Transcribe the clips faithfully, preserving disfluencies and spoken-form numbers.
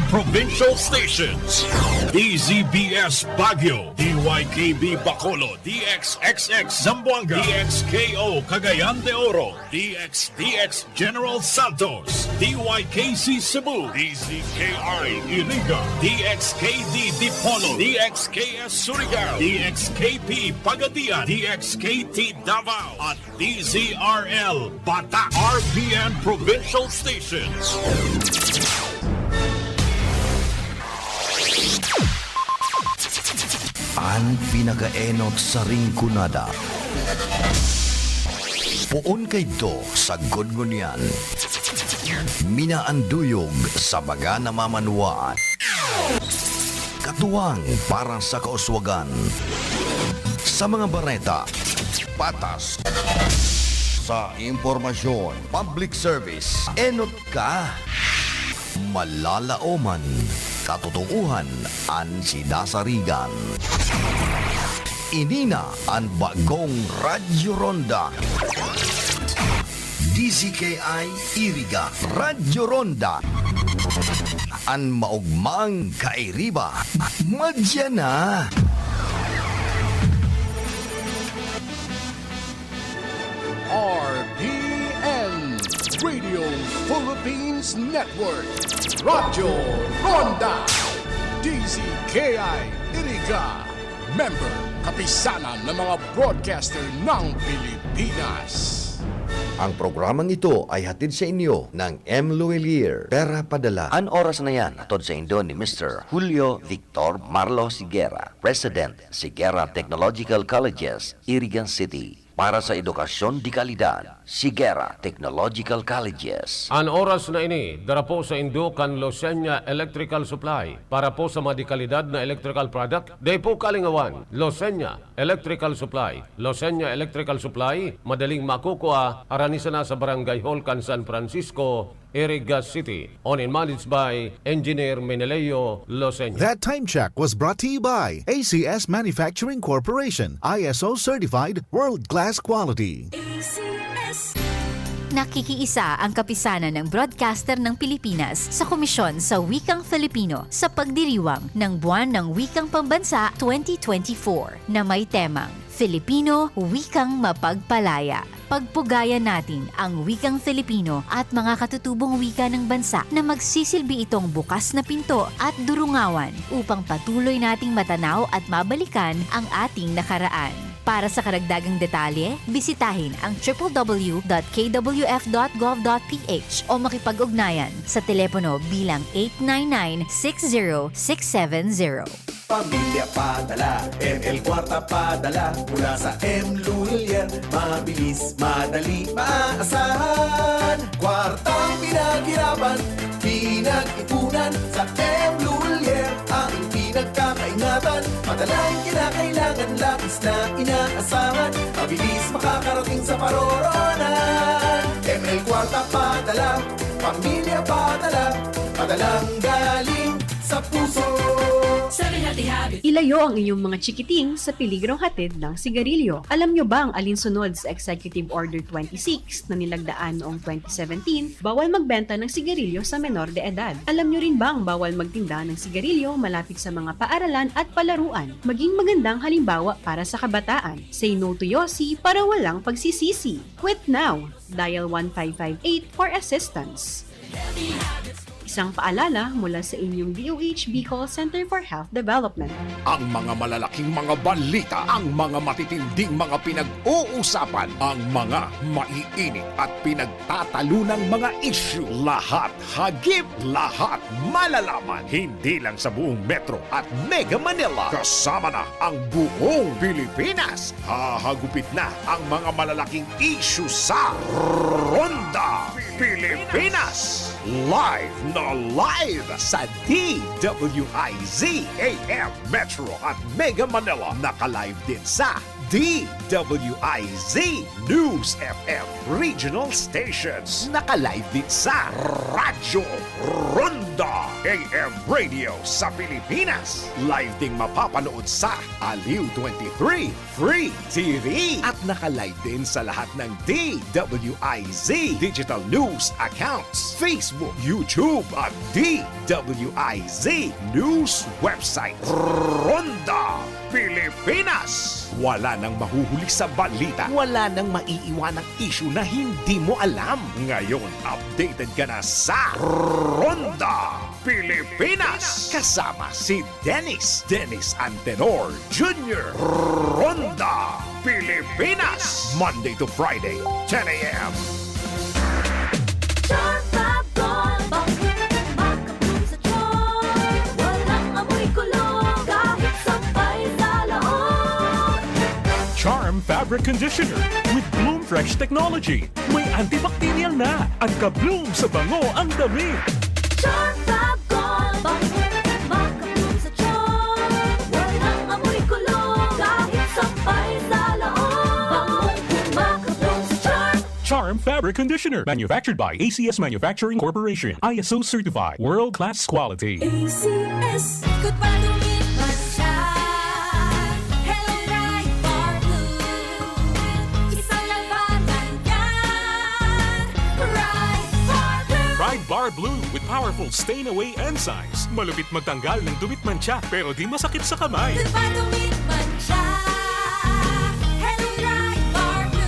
Provincial Stations: D Z B S Baguio, D Y K B Bacolod, D X X X Zamboanga, D X K O Cagayan de Oro, D X D X General Santos, D Y K C Cebu, D Z K I Iriga, D X K D Dipolog, D X K S Surigao, D X K P Pagadian, D X K T Davao, at D Z R L Bata, R B N Provincial Stations. An pinakaenot sa Rinconada. Poon kaidto sagkod ngunyan. Minaanduyog sa mga namamanwaan. Katuwang para sa kauswagan. Sa mga bareta, patas. Sa impormasyon, public service, enot ka. Malalaoman, katotoohan an sinasarigan. Ini na an bagong Radyo Ronda. D Z K I Iriga, Radyo Ronda. An maogmang kairiba, madya na. R P N, Radio Philippines Network, Radyo Ronda, D Z K I Iriga, member, Kapisanan ng mga Broadcaster ng Pilipinas. Ang programang ito ay hatid sa inyo ng M Luwilier, Pera Padala. An oras na yan, hatod sa indo ni Mister Julio Victor Marlo Sigera, President, Sigera Technological Colleges, Irigan City. Para sa edukasyon de kalidad, Sigera Technological Colleges. An oras na ini, dara po sa indo kan Losenya Electrical Supply. Para po sa mga de kalidad na electrical product, dai po kalingawan, Losenya Electrical Supply. Losenya Electrical Supply, madaling makukua, harani sana sa Barangay Hall kan San Francisco, Iriga City. Owned and managed by Engineer Meneleo Losenya. That time check was brought to you by A C S Manufacturing Corporation, I S O certified, world-class quality. Nakikiisa ang Kapisanan ng Broadcaster ng Pilipinas sa Komisyon sa Wikang Filipino sa pagdiriwang ng Buwan ng Wikang Pambansa twenty twenty-four na may temang Filipino, Wikang Mapagpalaya. Pagpugayan natin ang wikang Filipino at mga katutubong wika ng bansa na magsisilbi itong bukas na pinto at durungawan upang patuloy nating matanaw at mabalikan ang ating nakaraan. Para sa karagdagang detalye, bisitahin ang triple W dot K W F dot gov dot P H o makipag-ugnayan sa telepono bilang eight nine nine six zero six seven zero. Pamilya padala, M L Kwarta padala, mula sa M Luwilier. Mabilis, madali, maaasahan. Kwartang pinaghirapan, pinag-ipunan, sa M Luwilier, aming pinagkakaingatan. Padalang kinakailangan, labis na inaasahan. Mabilis makakarating sa paroroonan. M L Kwarta padala, pamilya padala, padalang galing sa puso. Seven Healthy Habits. Ilayo ang inyong mga chikiting sa peligrong hatid ng sigarilyo. Alam nyo ba ang alinsunod sa Executive Order twenty-six na nilagdaan noong twenty seventeen? Bawal magbenta ng sigarilyo sa menor de edad. Alam nyo rin ba ang bawal magtinda ng sigarilyo malapit sa mga paaralan at palaruan? Maging magandang halimbawa para sa kabataan. Say no to Yossi para walang pagsisisi. Quit now! Dial one five five eight for assistance. Isang paalala mula sa inyong D O H Bicol Center for Health Development. Ang mga malalaking mga balita, ang mga matitinding mga pinag-uusapan, ang mga maiinit at pinagtatalunang mga isyu, lahat hagip, lahat malalaman, hindi lang sa buong Metro at Mega Manila, kasama na ang buong Pilipinas. Hahagupit na ang mga malalaking isyu sa Ronda Pilipinas. Live na live sa D W I Z A M Metro at Mega Manila. Naka-live din sa D W I Z News F M Regional Stations. Naka-live din sa Radyo Ronda A M Radio sa Pilipinas. Live ding mapapanood sa Aliw twenty-three Free T V. At naka-live din sa lahat ng D W I Z Digital News news accounts, Facebook, YouTube, at D W I Z News website. Ronda Pilipinas! Wala nang mahuhuli sa balita. Wala nang maiiwanang isyu na hindi mo alam. Ngayon, updated ka na sa Ronda Pilipinas! Kasama si Dennis, Dennis Antenor Junior. Ronda Pilipinas! Monday to Friday, ten a m. Charm Fab Gold, bangong makabloom sa charm. Walang amoy kulog, kahit sampay sa laog. Charm Fabric Conditioner with Bloom Fresh Technology. May antibacterial na at ka-bloom sa bango ang damit. Charm Fab Gold, bangong makabloom sa charm. Walang amoy kulog, kahit sampay sa laog. Bangong makabloom sa charm. Charm Fabric Conditioner, manufactured by A C S Manufacturing Corporation, I S O certified, world-class quality. A C S. Good pa, dumit man siya. Hello, Pride Bar Blue. Isang labanan yan. Pride Bar Blue. Pride Bar Blue with powerful stain away enzymes. Malupit magtanggal ng dumit mantsa, pero di masakit sa kamay. Good pa, dumit man siya. Hello, Pride Bar Blue.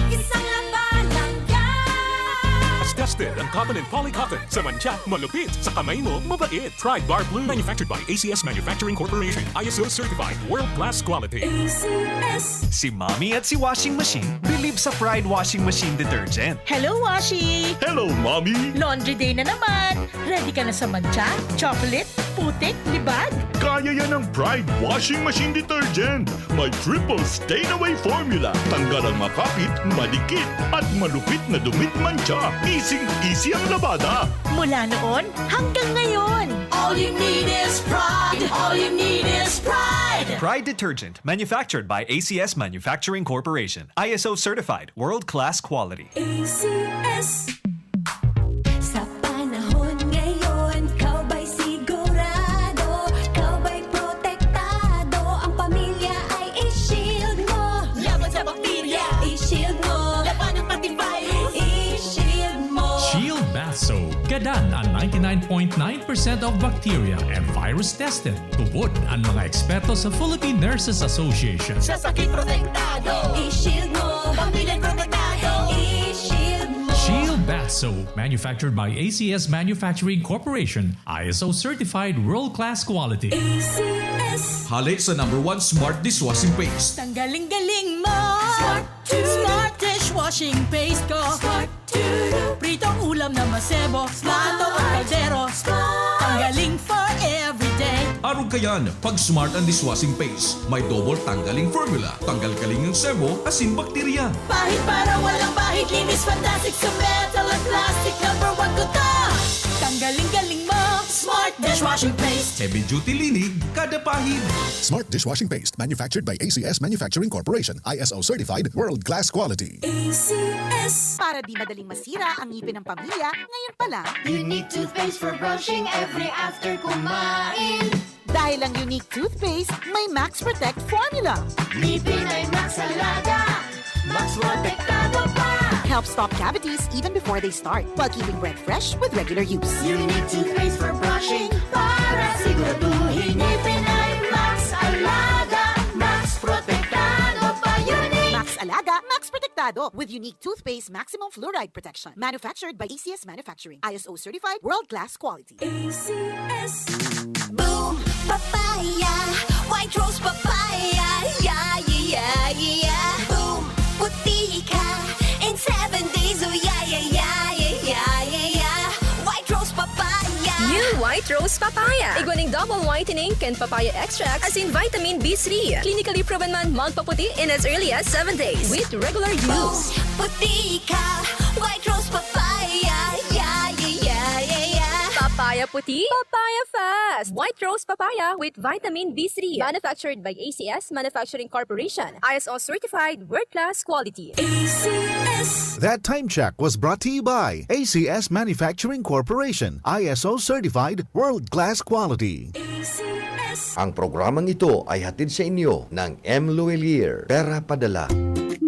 Isang labanan yan. Mas tested ang cotton and poly cotton. Sa mantsa, malupit. Sa kamay mo, mabait. Pride Bar Blue. Manufactured by A C S Manufacturing Corporation. I S O certified. World class quality. A C S. Si Mommy at si Washing Machine believe sa Pride Washing Machine Detergent. Hello, Washi! Hello, Mommy! Laundry day na naman! Ready ka na sa mantsa, chocolate, putik, libag? Kaya yan ng Pride Washing Machine Detergent. May triple stain away formula. Tanggal ang makapit, madikit, at malupit na dumit mantsa. Easy-easy ang labada. Mula noon hanggang ngayon. All you need is Pride. All you need is Pride. Pride Detergent, manufactured by A C S Manufacturing Corporation. I S O certified, world-class quality. A C S. Sa panahon ngayon, ikaw ba'y sigurado? Ikaw ba'y protektado? Ang pamilya ay i-shield mo. Laban sa bakterya, i-shield mo. Labanan pati virus, i-shield mo. Shield Bath Soap. Gadan ang ninety-nine point nine percent of bacteria and virus tested. Tubod ang mga eksperto sa Philippine Nurses Association. Sa sakit protektado, i-shield mo. Pamilya protektado, i-shield mo. Shield Bath Soap, manufactured by A C S Manufacturing Corporation, I S O certified, world-class quality. A C S. Hale sa number one smart dishwashing paste. Tanggaling-galing mo. Smart. Smart dishwashing paste ko. Smart. Pritong ulam na masebo. Smart. Plato at kaldero. Smart. Tanggaling for everyday. Arog kayan, pag Smart ang dishwashing paste. May double tanggaling formula. Tanggal kaling ang sebo, asin bakterya. Pahid para walang bahid. Linis fantastic sa metal at plastic. Number one ko to. Tanggaling-galing mo. Smart dishwashing paste. Heavy duty linig, kada pahid. Smart dishwashing paste. Manufactured by A C S Manufacturing Corporation. I S O certified, world class quality. A C S. Para di madaling masira ang ngipin ng pamilya, ngayon pa lang. Unique toothpaste for brushing every after kumain. Dahil ang Unique Toothpaste may Max Protect Formula. Ngipin ay Max Alaga, Max Protektado pa. Help stop cavities even before they start, while keeping breath fresh with regular use. Unique Toothpaste for brushing, para siguraduhin ngipin ay Max Alaga, Max Protektado pa. Unique. Max Alaga, Max Protektado, with Unique Toothpaste Maximum Fluoride Protection. Manufactured by A C S Manufacturing. I S O certified, world class quality. A C S. Boom Papaya, White Rose Papaya, yeah, yeah, yeah, yeah. Boom, puti ka in seven days, oh yeah, yeah, yeah, yeah, yeah, yeah, yeah. White Rose Papaya. New White Rose Papaya. Igwa ning double whitening kan papaya extract, asin vitamin B three. Clinically proven man magpaputi in as early as seven days with regular use. Boom, puti ka, White Rose Papaya, yeah, yeah, yeah, yeah, yeah. Papaya puti, papaya fast. White Rose Papaya with vitamin B three. Manufactured by A C S Manufacturing Corporation. I S O certified, world class quality. A C S. That time check was brought to you by A C S Manufacturing Corporation, I S O certified, world class quality. A C S. Ang programang ito ay hatid sa inyo ng M Luelier, Pera Padala.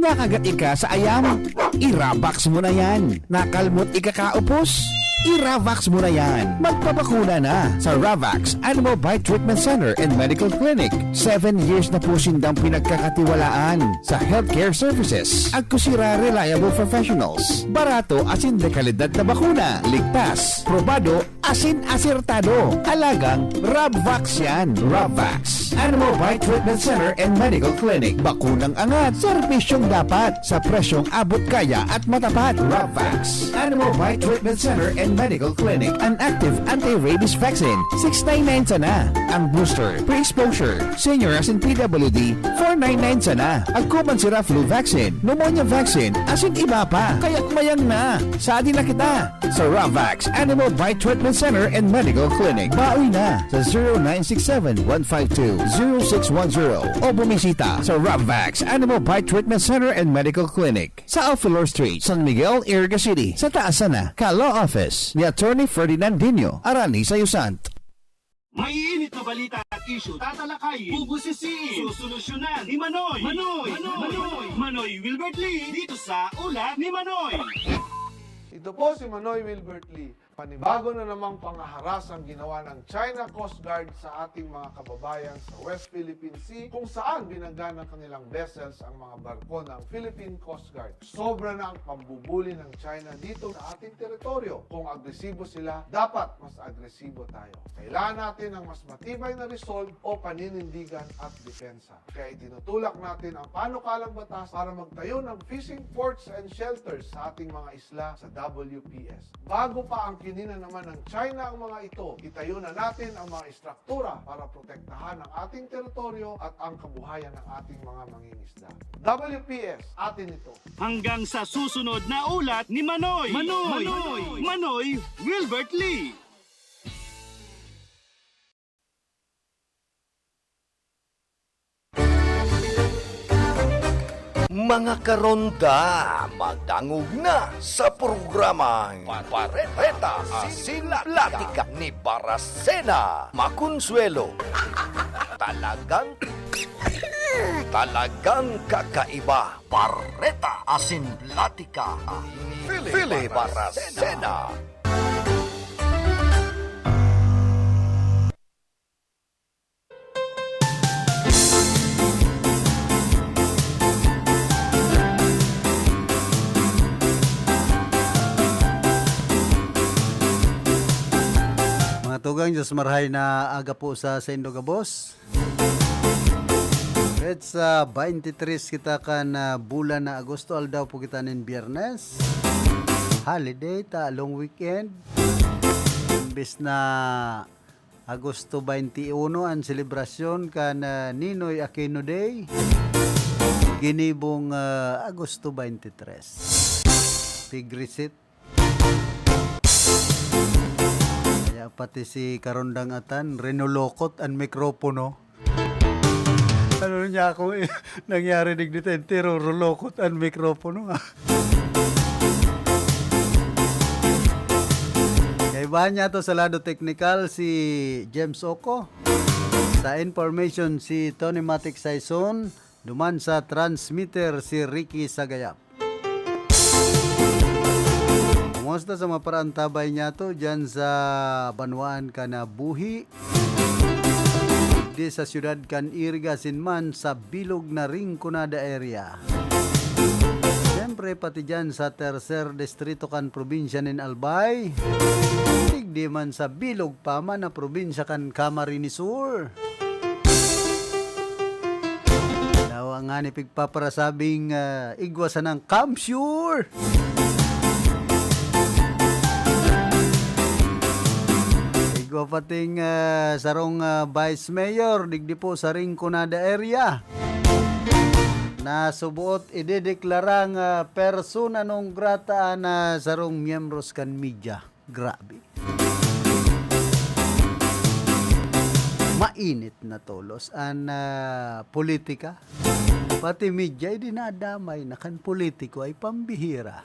Nakagat ika sa ayam? I-Ravax mo na yan. Nakalmot ika kaupos? I-Ravax mo na yan. Magpabakuna na sa Ravax Animal Bite Treatment Center and Medical Clinic. Seven years na po sindang pinagkakatiwalaan sa healthcare services. Agkusira reliable professionals. Barato asin de kalidad na bakuna. Ligtas, probado, asin asertado. Alagang Rabvax yan. Rabvax. Animal Bite Treatment Center and Medical Clinic. Bakunang angat, serbisyong dapat, sa presyong abot kaya at matapat. Rabvax. Animal Bite Treatment Center and Medical Clinic. An active anti-rabies vaccine, six nine nine sana. Ang booster, pre-exposure, senior asin P W D, four nine nine sana. Agkuman sira flu vaccine, pneumonia vaccine, asin iba pa. Kaya mayang na. Sadi na kita. Sa Ravax Animal Bite Treatment Center and Medical Clinic. Bawi na sa zero nine six seven one five two zero six one zero o bumisita sa Ravax Animal Bite Treatment Center and Medical Clinic sa Alfilor Street, San Miguel, Iriga City, sa taas sana ka Law Office ni Attorney Ferdinand Dino, Arani sa Yusant. Maiinit na balita at isyu, tatalakayin, bubusisiin, susolusyonan ni Manoy. Manoy! Manoy! Manoy! Manoy Wilbert Lee dito sa Ulat ni Manoy. Ito po si Manoy Wilbert Lee. Panibago na namang pangaharas ang ginawa ng China Coast Guard sa ating mga kababayan sa West Philippine Sea, kung saan binangga ng kanilang vessels ang mga barko ng Philippine Coast Guard. Sobra na ang pambubuli ng China dito sa ating teritoryo. Kung agresibo sila, dapat mas agresibo tayo. Kailangan natin ng mas matibay na resolve o paninindigan at depensa. Kaya itinutulak natin ang panukalang batas para magtayo ng fishing ports and shelters sa ating mga isla sa W P S. Bago pa ang kinina naman ng China ang mga ito, itayo na natin ang mga istruktura para protektahan ang ating teritoryo at ang kabuhayan ng ating mga mangingisda. W P S, atin ito. Hanggang sa susunod na ulat ni Manoy. Manoy! Manoy! Manoy Wilbert Lee. Mga karonda, madangog na sa programang Pareta asin Platika ni Barasena Maconsuelo. Talagang, talagang kakaiba. Pareta asin Platika ni Philip Barasena. Mga tugang, Diyos marhay na aga po sa saindo gabos. Petsa twenty-three kita kan ah, bulan na Agosto, aldaw po kita nin Biyernes. Holiday ta, long weekend. Imbes na Agosto twenty-one an selebrasyon kan ah, Ninoy Aquino Day. Ginibong ah, Agosto twenty-three. Pig reset. Kaya pati si Karondang Atan, rinolokot an mikropono. Ano niya ako, nangyari digdi ta entero, rolokot an mikropono. Kaibahan niya to sa lado teknikal si James Oco. Sa information si Tony Matic Saison, duman sa transmitter si Ricky Sagayap. Kumusta sa mga paraantabay niyato dyan sa banwaan ka na buhi? Di sa siyudad kan Iriga asin man sa bilog na Rinconada area. Siyempre, pati dyan sa tercer distrito kan probinsya nin Albay. Digdi man sa bilog pa man na probinsya kan Camarines Sur. Dawa nga ni pigpaparasabing ah, igwa sanang Kamsure. Igwa pating ah, sarong ah, vice mayor digdi po sa Rinconada area. Nasubuot idedeklara nga persona non grata an ah, sarong miyembros kan media. Grabe. Mainit na tolos an ah, politika. Pati media ay dinadamay na kan politiko ay pambihira.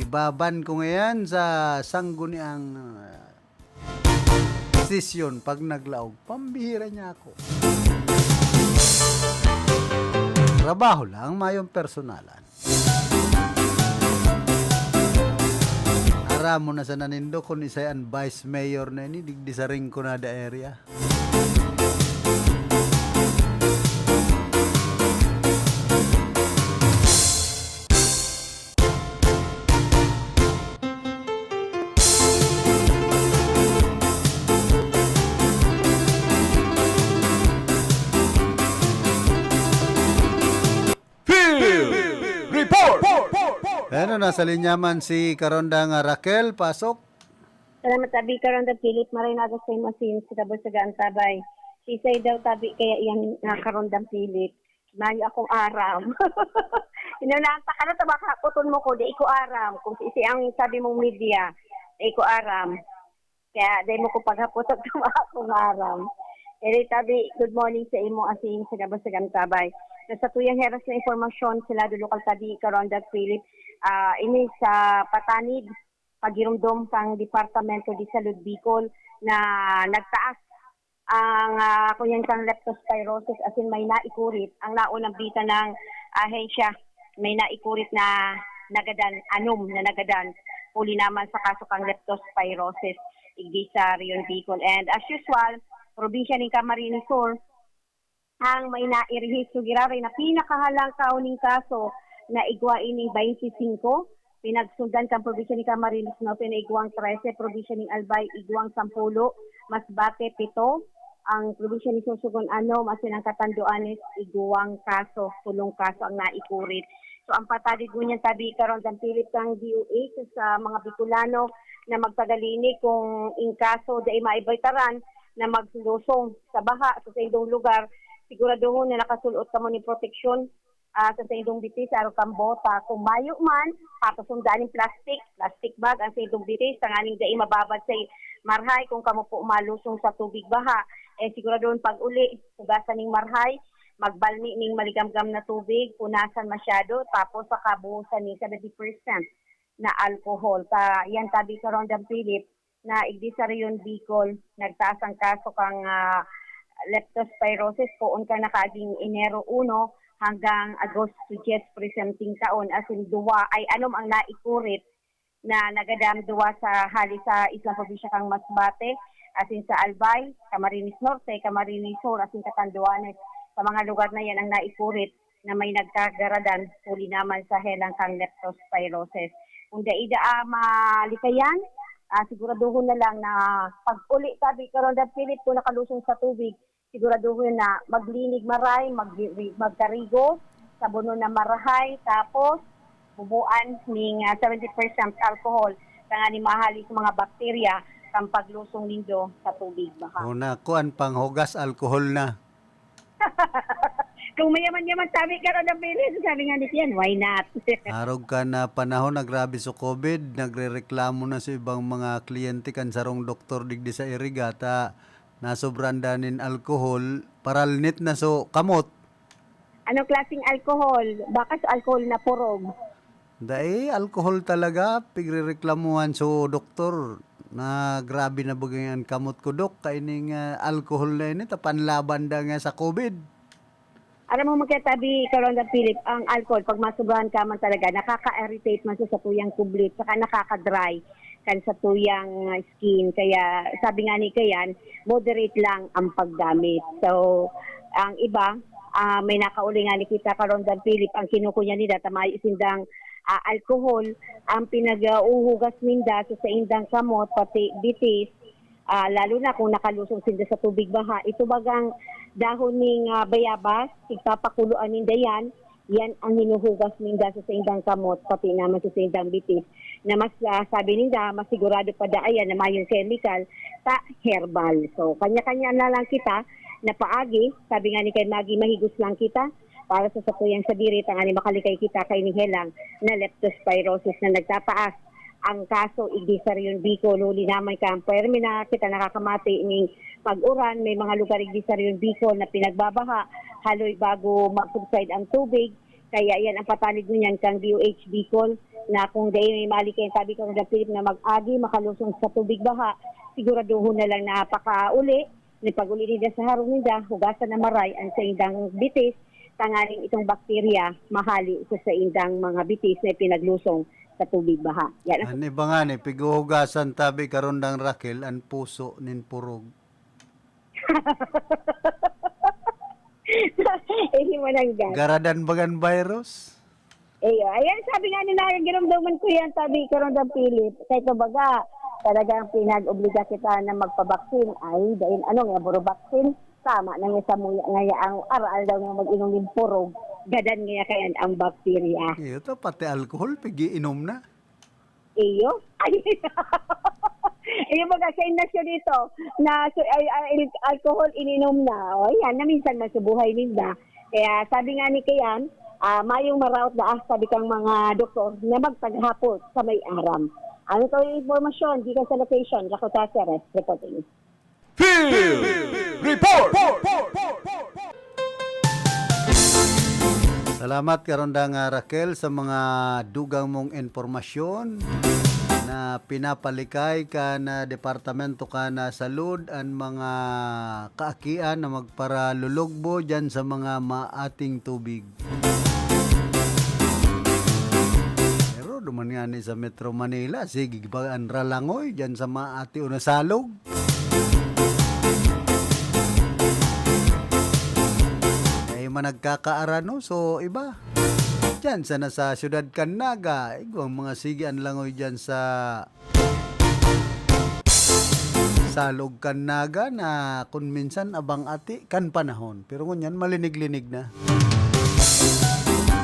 Ibaban ko ngayon sa sangguniang ah, sesyon pag naglaog. Pambihira niya ako. Trabaho lang, mayong personalan. Aram mo na sana nindo kun isay an vice mayor na ini, digdi sa Rinconada area. Field Report! Ano, nasa linya man si Karonda nga Raquel, pasok. Salamat, Abi. Karonda Philip, maray na Agustin Masin, sa Kabusagan, Tabay. Sisay daw, Tabi, kaya iyan nga Karonda Philip. Mayo akong aram. Inunahan ta ka na, tabaka puton mo ko, di ko aram. Kung isi ang sabi mong media, di ko aram. Kaya di mo ko paghapotan kung akong aram. Eri, Tabi, good morning sa imo, asin sa Kabusagan, Tabay. Sa tuyang heras na impormasyon, sila do lokal, Tabi, Karonda Philip, ah, ini sa patanid, pagirumdom kang Departamento de Salud Bicol na nagtaas ang, ah, kunyan kang leptospirosis, asin may naikurit ang naunang bita ng ahensya, may naikurit na nagadan, anom na nagadan, huli naman sa kaso kang leptospirosis, igdi sa Rion Bicol. And as usual, probinsya ning Camarines Sur, ang may nairehistro giraray na pinakahalangkaw ning kaso na igwa ining twenty-five, pinagsundan kan probinsya ni Camarines Norte na igwang trese, probinsya ning Albay igwang sampulo, Masbate pito, ang probinsya ni Sorsogon anom, asin ang Catanduanes igwang kaso, tolong kaso ang naikurit. So, ang patanid ngunyan, Tabi, Karonda Philip, kang D O H sa mga Bicolano na magtagalini kung in kaso dai maibitaran na maglusong sa baha sa saindong lugar, siguraduhon na nakasul-ot kamo nin proteksyon, ah, sa saindong bitis, arog kan bota. Kung mayo man, papasundan nin plastic, plastic bag ang saindong bitis, tanganing dai mababad sa marhay kung kamo po malusong sa tubig baha. Eh, siguraduhon pag-uli, hugasan ning marhay, magbalmi ning maligamgam na tubig, punasan masyado, tapos saka buhusan ning seventy percent na alcohol. Ta, yan, Tabi, Karonda Philip, na igdi sa Rion Bicol, nagtaas ang kaso kang, ah, leptospirosis poon kan nakaaging Enero uno hanggang Agosto dyes presenteng taon, asin duwa ay anom ang naikurit na nagadan, duwa sa hali sa islang probinsya kang Masbate, asin sa Albay, Camarines Norte, Camarines Sur, asin Catanduanes. Sa mga lugar na yan ang naikurit na may nagkagaradan huli naman sa helang kang leptospirosis. Kung dai daa malikayan, ah, siguraduhon na lang na pag-uli, Tabi, Karonda Philip, kung nakalusong sa tubig, siguraduhon na maglinig maray, mag-, magkarigo, sabonon na marahay, tapos bubuan ning, ah, seventy percent alcohol, tanganing mahali sa mga bakterya kan paglusong nindo sa tubig baha. O na, kuan, panghugas, alcohol na. Kung mayaman-yaman, Tabi, Karonda Philip, sabi nga ni Tian, why not? Arog kan, ah, panahon na grabe sa COVID, nagrereklamo na sa ibang mga kliyente kan sarong doktor digdi sa Iriga ta nasobrahan nin alcohol, paralnit na so kamot. Anong klaseng alcohol? Baka sa alcohol na purog. Dai, alcohol talaga, pigrereklamuhan so doktor na grabe na bagay an kamot ko, Dok. Kaining, ah, alcohol na ini, ta panlaban da nga sa COVID. Aram mo, magkatabi, Karonda Philip, ang alcohol, pag masobrahan ka man talaga, nakaka-irritate man siya sa tuyang kublit, saka nakaka-dry kan sa tuyang, ah, skin. Kaya, sabi nga ni Kayan, moderate lang ang paggamit. So, ang iba, ah, may nakauli nga ni kita, Karonda Philip, ang kinukunya nila, tamayo sindang, ah, alcohol, ang pinag-uuhugas ninda sa saindang kamot, pati bitis, ah, lalo na kung nakalusong sinda sa tubig baha. Ito bagang dahon ning, ah, bayabas, igpapakuloan ninda yan. Yan ang hinuhugas ninda sa saindang kamot, pati naman sa saindang bitis, na mas, ah, sabi ninda, mas sigurado pa daayan na mayong chemical sa herbal. So, kanya-kanya na lang kita na paagi. Sabi nga ni kay Maggie, mahigos lang kita para sa sakuyang sabirit, ang ani makalikay kita kay ni Helang na leptospirosis na nagtataas ang kaso igdi sa Rion Bicol. Huli naman kan permi na kita nakakamati ning pag-uran, may mga lugar igdi sa Rion Bicol na pinagbabaha, haloy bago mag-subside ang tubig. Kaya yan ang patanid ngunyan kang D O H Bicol, na kung dai may mali kayong tabi, Karonda Philip, na mag-agi, makalusong sa tubig baha, siguraduhon na lang na pakauli, ni pag-uli ninda sa harong ninda, hugasan na maray ang saindang bitis, tanganing itong bakterya mahali sa saindang mga bitis na ipinaglusong sa tubig baha. Yan ang An iba nga ni, pighuhugasan tabi karundang Raquel an puso nin purog. Eh, mananggal. Garadan bagan virus? Iyo, ayan, sabi nga nila, ginomdoman ko yan, sabi ko ron, Philip. Kaya kumbaga, talagang pinag-obliga kita na magpabaksin. Ay, dahil ano nga, buro baksin? Tama na nga sa muya nga ang aral daw nga mag-inom ng purog. Gadan nga kaya ang bakterya. Iyo to, pati alcohol, pigi-inom na. Iyo? Ay, iyo, baga, sa inasyo dito, na su- ay, ay, alcohol ininom na. O, yan, na minsan man sa buhay ninda. Kaya sabi nga ni Kian, ah, mayong maraot na, ah, sabi kang mga doktor, na magpaghapot sa may aram. Ano to yung impormasyon? Gikan sa location, Rakuta Ceres, reporting. Field Report! Salamat, Karondang, ah, Raquel, sa mga dugang mong impormasyon na pinapalikay kan, ah, departamento kan salud an mga kaakian na magparalulugbo diyan sa mga maating tubig. Pero duman nga ni sa Metro Manila, sige ba an ralangoy diyan sa maati o nasalog? Dai man nagkakaarano, so iba. Diyan sana sa siyudad kan Naga, igwang mga sige an langoy diyan sa salog kan Naga na kun minsan abang ati kan panahon. Pero ngunyan, malinig-linig na.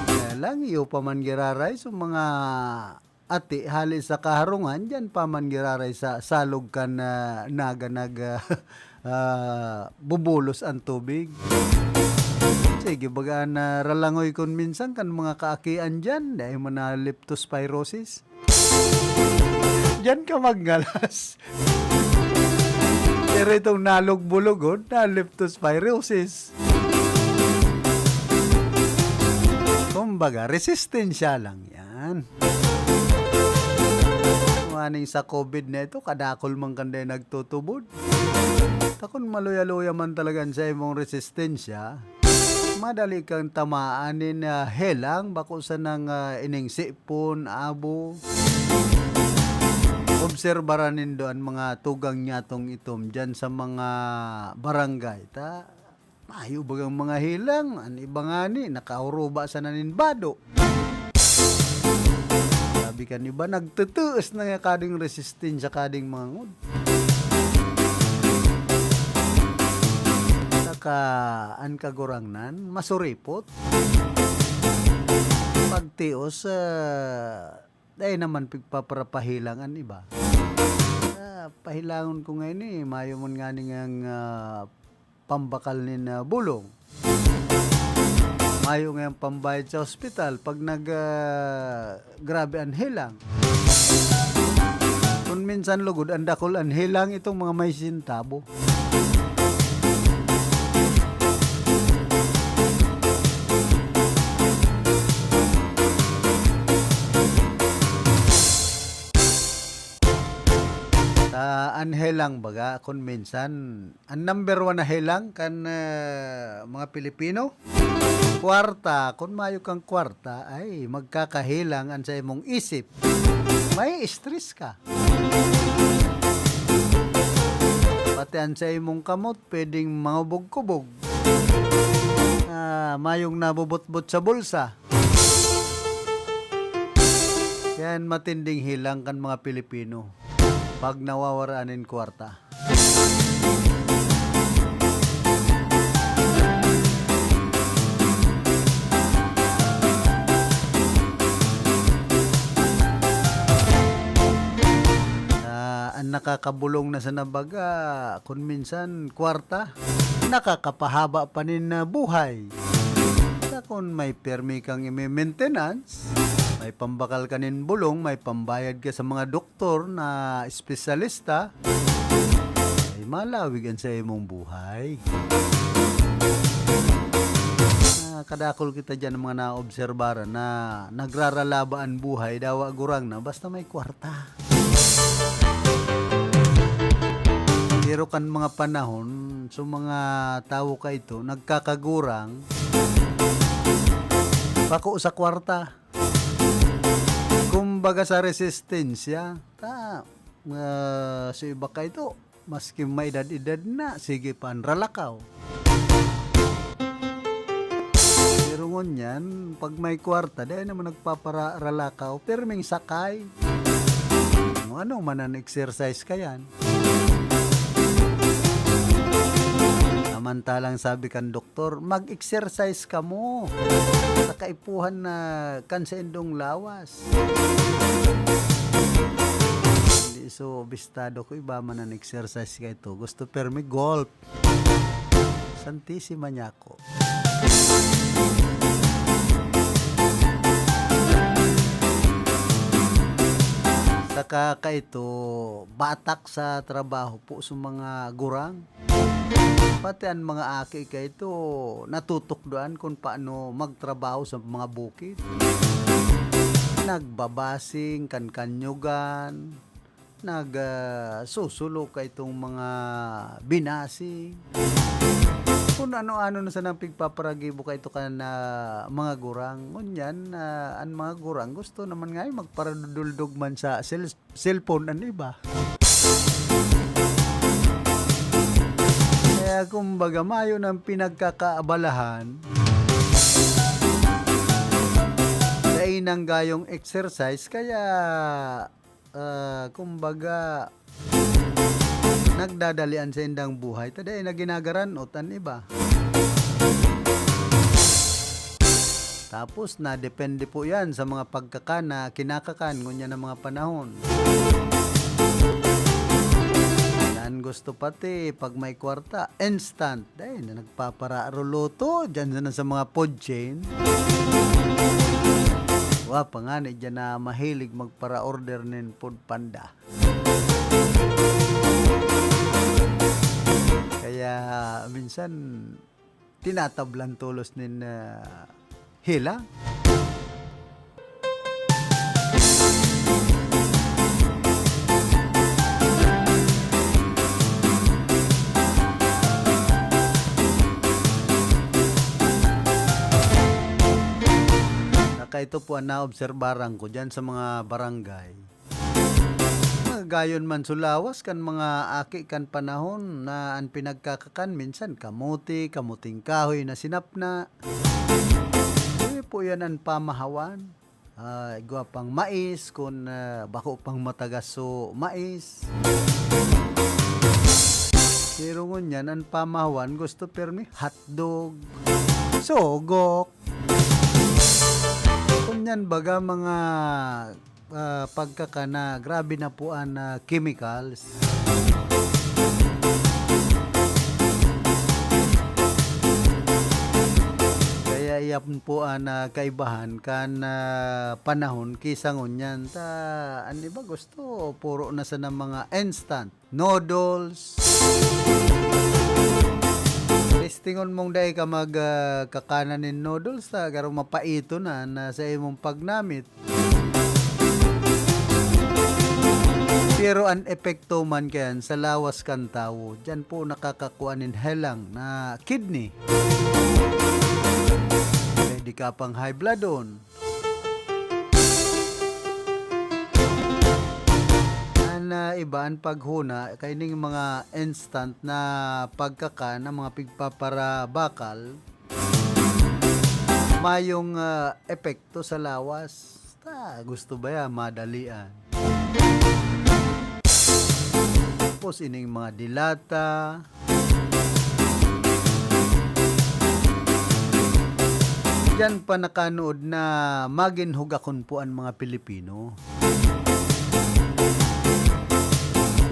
Kaya lang, iyo pa man giraray, so mga ati hali sa kaharungan, diyan pa man giraray sa salog kan, ah, Naga nag, ah, ah, bubulos an tubig. Sige, baga na ralangoy kun minsan kan mga kaakian diyan, dai man na leptospirosis. Diyan ka magngalas. Pero itong nalog-bulugon, na leptospirosis. Kumbaga, resistensya lang yan. Maning sa COVID na ito, kadakol man kanday nagtutubod. Takon maluya-luya man talaga sa imong resistensya, madali kang tamaan nin, ah, helang, bako sanang, ah, ining sipon, abo. Obserbaran nindo an mga tugang nyatong itom diyan sa mga barangay, ta mayo bagang mga helang, an iba ngani, nakauruba sana nin bado. Sabi kan iba, nagtitiis na nga kading resistensya kading mangod. Saka, an kagurangnan, masuripot. Pagtios, ah, dai naman pigpaparapahelang an iba. Ah, pahelangon ko ngayon eh, mayo man ngani ngang, ah, pambakal nin, ah, bulong. Mayo ngayang pambayad sa ospital pag nag, ah, grabe an helang. Kun minsan lugod, an dakul an helang itong mga may sintabo. Sa an helang baga, kun minsan, an number one na helang kan, ah, mga Pilipino, kwarta. Kun mayo kang kwarta, ay, magkakahelang an sa imong isip. Mai-stress ka. Pati an sa imong kamot, pwedeng mangubog-kubog. Ah, mayong nabubutbot sa bulsa. Yan matinding helang kan mga Pilipino pag nawawaraan nin kwarta. Ah, an nakakabulong na sana baga, kun minsan, kwarta, nakakapahaba pa nin, ah, buhay. Sa kun may permi kang imi-maintenance, may pambakal ka nin bulong, may pambayad ka sa mga doktor na espesyalista, ay malawig an sa imong buhay. Ah, kadakol kita diyan ng mga naobserbaran na nagraralaba an buhay, dawa gurang na, basta may kwarta. Pero kan mga panahon, so mga tawo ka ito, nagkakagurang, Bako sa kwarta. Kumbaga sa resistensya, ta, ah, sa iba kaito, maski may edad-edad na, sige pa an ralakaw. Pero ngunyan, pag may kwarta, dai naman nagpaparalakaw, pirming sakay. Ano man an exercise kayan? Samantalang sabi kan doktor, "Mag-exercise kamo sa kaipuhan na kan saindong lawas." Hindi so bistado ko iba man an exercise kaito. Gusto permi golf. Santisima niya ako. Saka kaito, batak sa trabaho po sa mga gurang. Pati an mga aki kaito, natutukdoan kun paano magtrabaho sa mga bukid. Nagbabasing, kan kanyugan, nag, ah, susulo kaitong mga binasing. Kun ano-ano na sanang pigpaparagibo kaito kan, ah, mga gurang. Ngunyan, ah, an mga gurang gusto naman nga magparaduduldog man sa sel-, cellphone an iba. Kaya kumbaga, mayo nang pinagkakaabalahan. Dai nang gayong exercise, kaya, ah, kumbaga, nagdadali an saindang buhay, ta dai na ginagaran-ot an iba. Tapos, nadepende po yan sa mga pagkakan na kinakakan ngunyan na mga panahon. Yan gusto pati, pag may kwarta, instant. Dai na nagpapararuluto dyan na sa mga food chain. Wa pa nga ni dyan na mahilig magpara-order nin Food Panda. Kaya minsan, tinatablan tolos nin, ah, hila. Saka ito po ang naobserbaran ko dyan sa mga barangay. Magayon man sa lawas kan mga aki kan panahon na an pinagkakakan minsan kamote, kamuting kahoy na sinapna. Dai po yan an pamahawan. Ah, igwa pang mais, kun, ah, bako pang matagas so mais. Pero ngunyan, an pamahawan gusto pirmi hotdog, sugok. Ngunyan baga mga, ah, pagkakan na grabe na po an, ah, chemicals. Kaya iyan po an, ah, kaibahan kan, ah, panahon ki sa ngunyan. Ta, an iba gusto, puro na sana mga instant noodles. Testingon mong dai ka mag, ah, kakanan nin noodles, ta garo mapaiton na, na sa imong pagnamit. Pero an epekto man kayan sa lawas kan tawo, diyan po nakakakua nin helang na kidney. Pwede ka pang high blood on. An, ah, iba, an paghuna, kaining mga instant na pagkakan, ang mga pigpaparabakal, mayong, ah, epekto sa lawas. Ta, gusto ba yan? Madalian. Tapos ining mga dilata. Diyan pa nakanood na magin hugakon po ang mga Pilipino.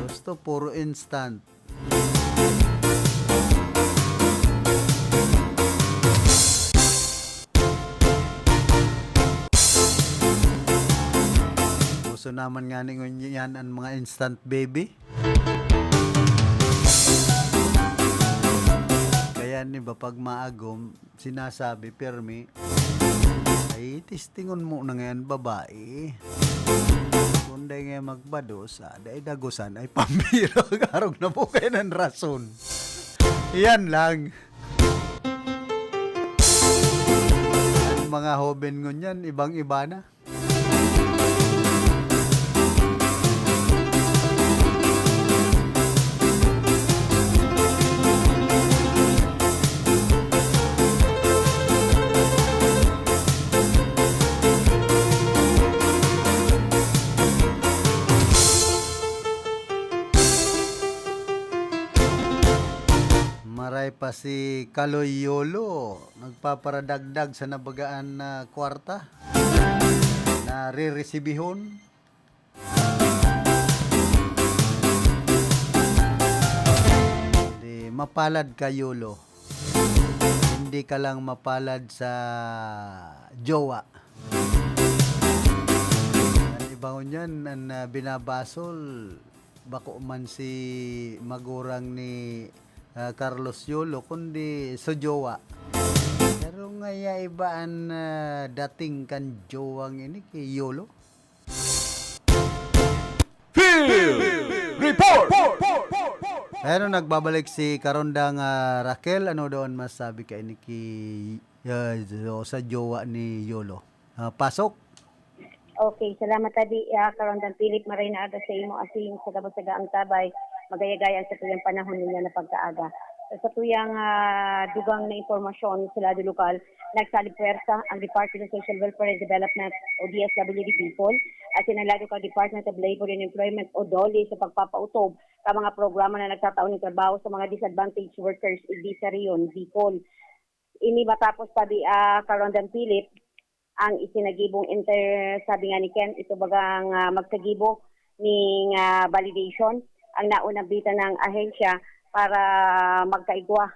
Gusto puro instant. Uso naman nga ni ngunyan an mga instant baby. Kaya ni ba pag maagom, sinasabi, pirmi, ay, testingon mo na ngayon, babae. Kung dai nga magbados, ah, dai dagusan, ay pambira, arog na po kayo ng rason. Yan lang. An Mga hoben ngunyan, ibang-iba na. Maray pa si Kaloy Yolo, nagpaparadagdag sa nabagaan na kwarta na reresibihon. Di, mapalad ka, Yolo. Hindi ka lang mapalad sa jowa. Ang iba ngunyan, ang, ah, binabasol, bako man si magurang ni, ah, Carlos Yolo, kundi sa jowa. Pero ngaya iba an, ah, dating kan jowang ini ki Yolo. Field Report! Ayan, nagbabalik si Karondang, ah, Raquel. Ano daw an masabi ka ini ki, ah, sa jowa ni Yolo? Ah, pasok. Okay, salamat, Adi. Ah, Karondang Philip, maray na aga sa imo, asin sa gabos na gaang tabay, magayagaya ang satuyang panahon ninyo na pagkaaga. Sa satuyang, ah, dugang na impormasyon sa lado lokal, nagsalib pwersa ang Department of Social Welfare and Development o D S W D Bicol, asin ang lado kan Department of Labor and Employment o DOLE sa pagpapautob ka mga programa na nagtatao ng trabaho sa mga disadvantaged workers, igdi sa Rion, Bicol. Ini matapos, sabi, ah, Karondang Philip, ang isinagibong inter-, sabi nga ni Ken, ito bagang, ah, magsagibo ning, ah, validation ang naunang bitan ng ahensya para magkaigwa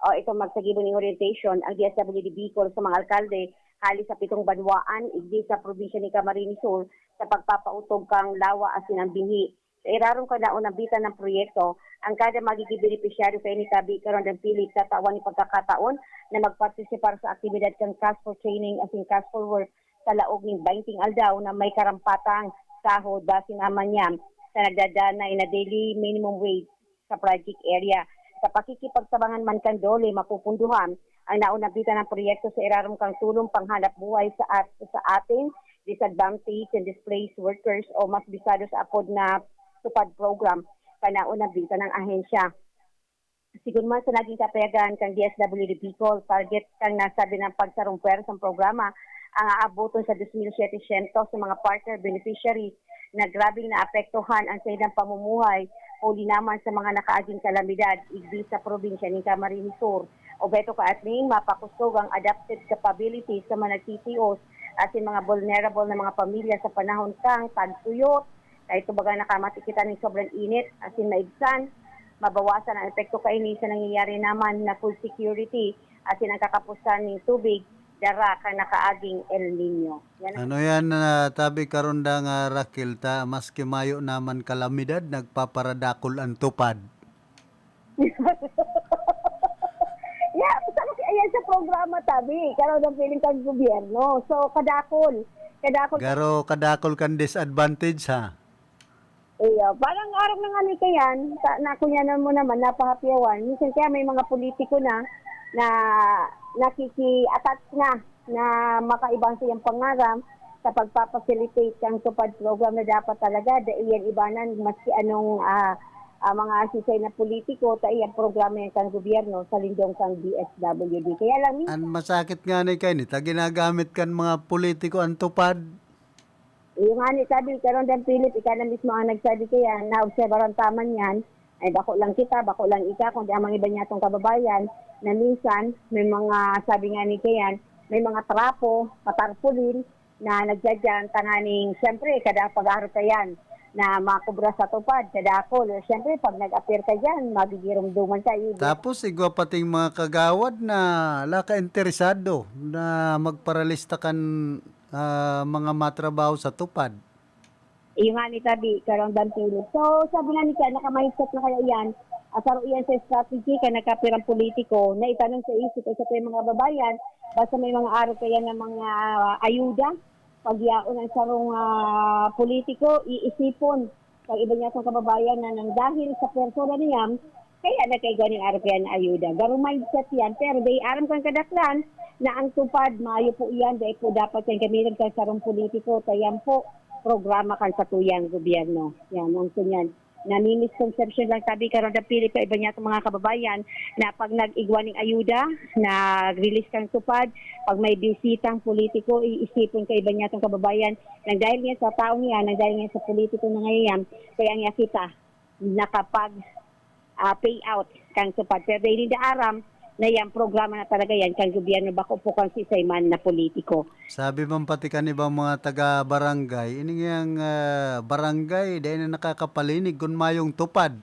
o itong magsagibo ning orientation ang D S W D Bicol sa mga alkalde hali sa pitong banwaan, igdi sa probinsya ni Camarines Sur sa pagpapautob kang lawa asin ang binhi. Sa irarom kan naunang bitan ng proyekto, ang kada magiging benepisyaryo kaini tabi karon dang pilit tatawan nin pagkakataon na magpartisipar sa aktibidad kan Cash for Training asin Cash for Work sa laog nin baynte aldaw na may karampatang sahod, base naman niyan sa nagdadanay na daily minimum wage sa project area. Sa pakikipagtabangan man kan DOLE, mapupunduhan ang naunang bitan ng proyekto sa irarom kan tulong panghanap buhay sa at-, sa ating disadvantaged and displaced workers o mas bisado sa apod na TUPAD program kan naunang bitan ng ahensya. Sigon man sa naging kapayagan kan D S W D Bicol, target kan nasabing pagsarong pwersang programa ang aaboton sa dos mil setecientos na mga partner beneficiaries na grabeng naapektuhan ang saindang pamumuhay huli naman sa mga nakaaging kalamidad igdi sa probinsya nin Camarines Sur. Obheto kaatning mapakusog ang adapted capabilities sa mga nagtitios asin mga vulnerable na mga pamilya sa panahon kan tagtuyot. Kaya ito baga nakamati kita nin sobrang init asin maibsan, mabawasan ang epekto kaini sa nangyayari naman na food security asin ang kakapusan nin tubig dara kan nakaaging El Niño. Yan ang Ano yan na tabi karon da nga, Raquel, ta maski mayo naman kalamidad, nagpaparadakol ang TUPAD? Ya, sa kasi ayan sa programa tabi, karon ang piling kan gobyerno. So, kadakol. Kadakol Garo kadakol kan disadvantage, ha? Iyo, parang arog na nga ni kayan, sa, na kunyanan mo naman, napahapyawan. Minsan kaya may mga politiko na, na nakiki-attach na, na makaibang siyang pangaram sa pagpapacilitate kang TUPAD program na dapat talaga, dai yan ibanan, maski anong, ah, ah, mga sisay na politiko, ta iyang programa yan kang gobyerno sa lindong kang D S W D. Kaya lang, minsan An masakit nga ni kaini, ta ginagamit kan mga politiko ang TUPAD. Iyo nga ni sabi, karon dan Philip, ika na mismo ang nagsabi kaya, naobserbaran ta man yan, ay bako lang kita, bako lang ika, kundi ang mga iba niyatong kababayan, na minsan, may mga, sabi nga ni kayan, may mga trapo, patarpulin, na nagdadyan, tanganing, siyempre, kada pag-aarog kayan, na makubra sa TUPAD, kada ako, siyempre, pag nag-appear ka dyan, magigirumduman ka, iyo. Tapos, igwa pating mga kagawad na laka interesado na magparalista kan ah, mga matrabaho sa TUPAD. Iyo nga ni tabi, karong Bantilo. So, sabi nga ni Ken, naka-mindset na kaya iyan. Ah, saro iyan sa strategy kan nakapirang politiko na itanom sa isip sa mga babayan, basta may mga arog kaya na mga, ah, ayuda, pagyaon ang sarong, ah, politiko, iisipon. Kay iba niya sa kababayan na nang dahil sa persona niya, Kaya nagkaigwa ning araw kaya na ayuda. Garo mindset yan, pero dai aram kan kadaklan na ang TUPAD, mayo po yan, dai po dapat yan gamiton kan sarong politiko, ta yan po, programa kan satuyang gobyerno. Yan, ang kunyan. Nami-misconception lang, sabi, karon dapili pa iba niya mga kababayan na pag nag-igwa ning ayuda, nag-release kang TUPAD, pag may bisitang politiko, iisipon ka iba niya itong kababayan, nang dahil niya sa taong yan, nang dahil niya sa politiko na ngayon yan, kaya niya kita nakapag ah, payout kang TUPAD. Pero dai ninda aram na yang programa na talaga yan kan gobyerno, bako po kan sisay man na politiko. Sabi man pati kan ibang mga taga-barangay, ini ngayang, ah, barangay, dai na nakakapalinig kun mayong TUPAD.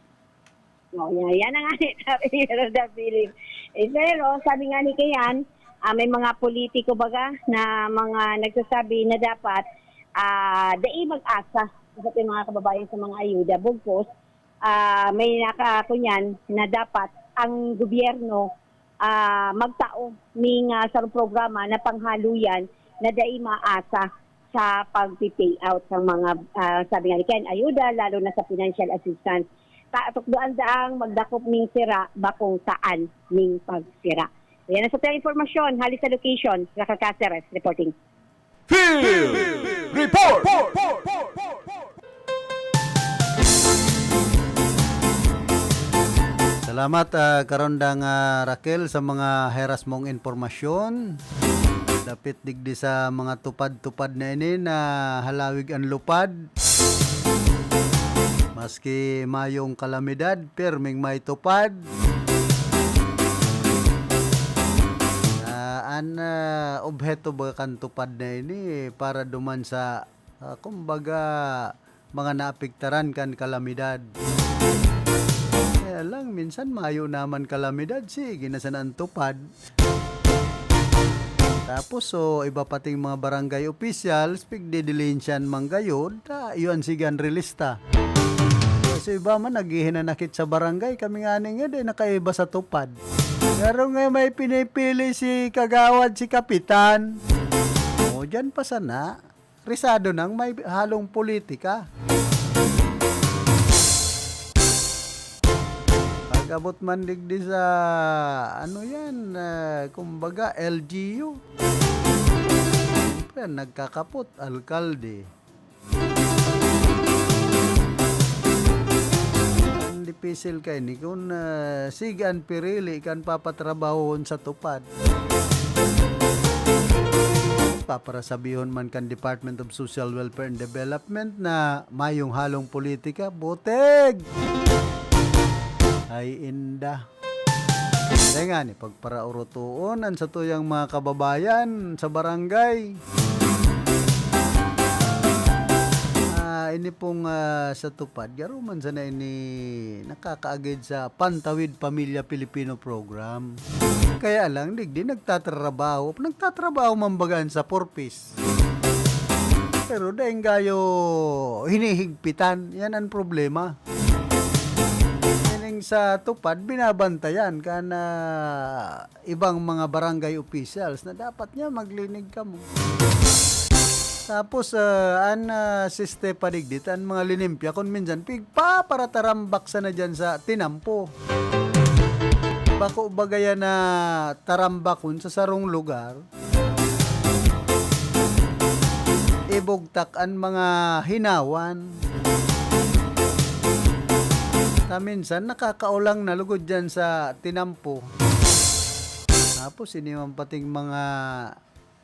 No, yan, yan ang ani sabi ni Roda Philip. Eh, pero sabi nga ni Kayan, ah, may mga politiko baga na mga nagsasabi na dapat, ah, dai mag-asa sa ating mga kababayan sa mga ayuda. Bugkos, ah, may nakakunyan na dapat ang gobyerno, ah, magtao ning, ah, sarong programa na panghaluyan na dai maasa sa pagpi-payout sa mga, ah, sabi nga ni Ken, ayuda, lalo na sa financial assistance. Ta-, tukdoan daang magdakop ning sira, bakong taan ning pagsira. Yan ang sa impormasyon. Hali sa location, Raquel Caceres reporting. Field Report! Salamat, ah, Karondang, ah, Raquel, sa mga heras mong impormasyon. Dapit digdi sa mga tupad-tupad na ini na halawig an lupad. Maski mayong kalamidad, pirming may tupad. Ah, an, ah, obheto ba kan tupad na ini para duman sa, ah, kumbaga, mga naapektaran kan kalamidad. Kaya lang, minsan mayo naman kalamidad, sige na sana an tupad. Tapos, so, iba pating mga barangay officials, pigdidilihensyan man gayod, ta, iyo an sige an relista. So, iba man, naghihinanakit sa barangay, kami nga ni nga, di nakaiba sa tupad. Pero nga may pinipili si kagawad, si kapitan. O, dyan pa sana. Risado nang may halong politika. Pag-abot man digdi sa, ano yan, ah, kumbaga, L G U. Siyempre, nagkakapot, alkalde. Ang dipisil kaini kun, ah, sige an pirili kan papatrabahon sa tupad. Paparasabihon man kan Department of Social Welfare and Development na mayong halong politika, butig! Ay, inda. Kaya nga ni, pagparaurotoon an satuyang mga kababayan sa barangay. Ah, ini pong, ah, sa tupad, garo man sana ini nakakaagid sa Pantawid Pamilya Pilipino Program. Kaya lang, digdi nagtatrabaho. Nagtatrabaho man baga an sa Four Ps. Pero daing gayo hinihigpitan. Yan ang problema. Meaning sa tupad, binabantayan kan, ah, ibang mga barangay officials na dapat nga maglinig kamo. Tapos, ah, an, ah, siste pa digdi, an mga linimpya, kun minsan, pigpaparatarambak sana dyan sa tinampo. Bako baga yan na tarambakon sa sarong lugar. Ibugtak an mga hinawan. Ta minsan nakakaolang na lugod diyan sa tinampo. Tapos ini man pating mga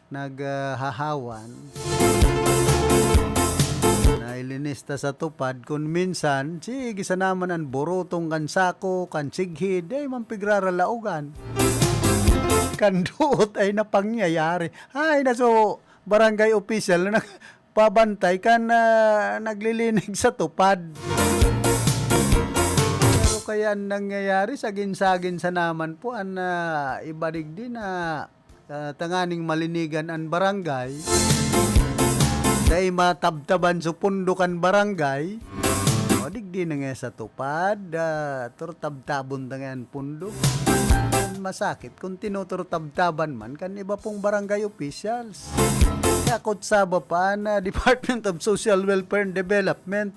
naghahawan, nailinista sa tupad, kun minsan, sige sana man an burutong kan sako, kan sighid, ay man pigraralaogan. Kan duot ay napangyayari. Ay, naso, barangay official na nagpabantay kan, ah, naglilinig sa tupad. Pero kaya ang nangyayari, sagin-sagin sa naman po, an, ah, iba digdi na, ah, tanganing malinigan an barangay. Dai matabtaban sa pundo kan barangay. O, digdi na nga sa tupad, ah, turtabtabon ta nga an pundo. Masakit kung tinuturtabtaban man kan iba pong barangay officials. Kaya kutsaba pa na Department of Social Welfare and Development.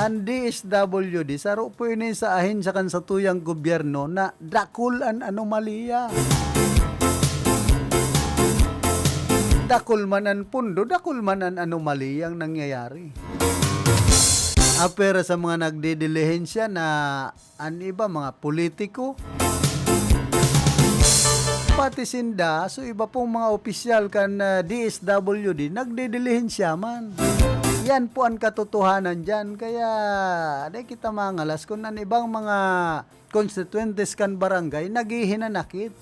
An D S W D, saro po ini sa ahensya kan satuyang gobyerno na dakul an anomalya. Dakul man an pondo, dakul man an anomalyang nangyayari. Apwera sa mga nagdidilihensya na an iba, mga politiko, pati sinda, so iba pong mga opisyal kan, ah, D S W D, nagdidilihensya man. Yan po an katotohanan diyan. Kaya, di kita mangalas kun an ibang mga konstituyentes kan barangay naghihinanakit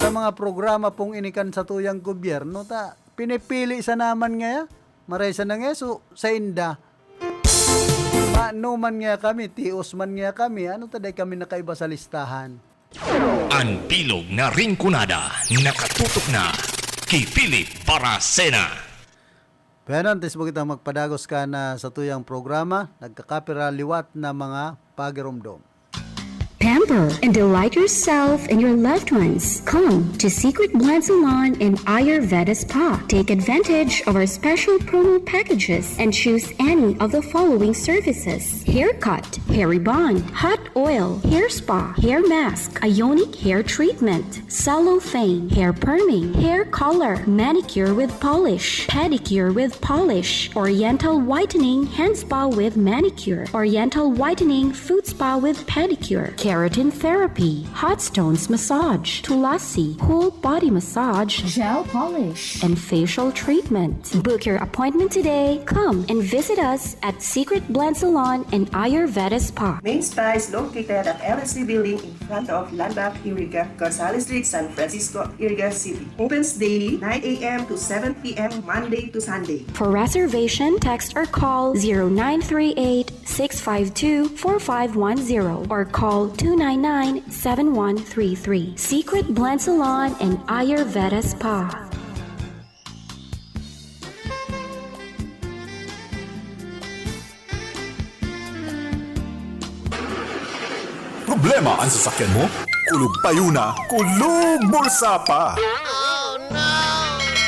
sa mga programa pong ini kan satuyang gobyerno. Ta, pinipili sa naman ngaya, maray sa nangeso, sa inda. Paano man ngaya kami, tios man ngaya kami, ano ta dai kami nakaiba sa listahan? An bilog na Rinconada, nakatutok na ki Philip Baracena. Pero antes mo kita magpadagos kan satuyang programa, nagkakapira liwat na mga pagiromdom. Pamper and delight yourself and your loved ones. Come to Secret Blend Salon and Ayurveda Spa. Take advantage of our special promo packages and choose any of the following services: haircut, hair rebond, hot oil, hair spa, hair mask, ionic hair treatment, cellophane, hair perming, hair color, manicure with polish, pedicure with polish, oriental whitening, hand spa with manicure, oriental whitening, foot spa with pedicure, keratin therapy, hot stones massage, tulasi, whole body massage, gel polish, and facial treatment. Book your appointment today. Come and visit us at Secret Blend Salon and Ayurveda Spa. Main Spa is located at L S C Building in front of Landmark Iriga, Gonzales Street, San Francisco, Iriga City. Opens daily, nine a m to seven p m, Monday to Sunday. For reservation, text or call zero nine three eight, six five two, four five one zero or call two nine nine, seven one three three. Secret Blend Salon and Ayurveda Spa. Problema an sasakyan mo? Kulog payo na, kulog bulsa pa!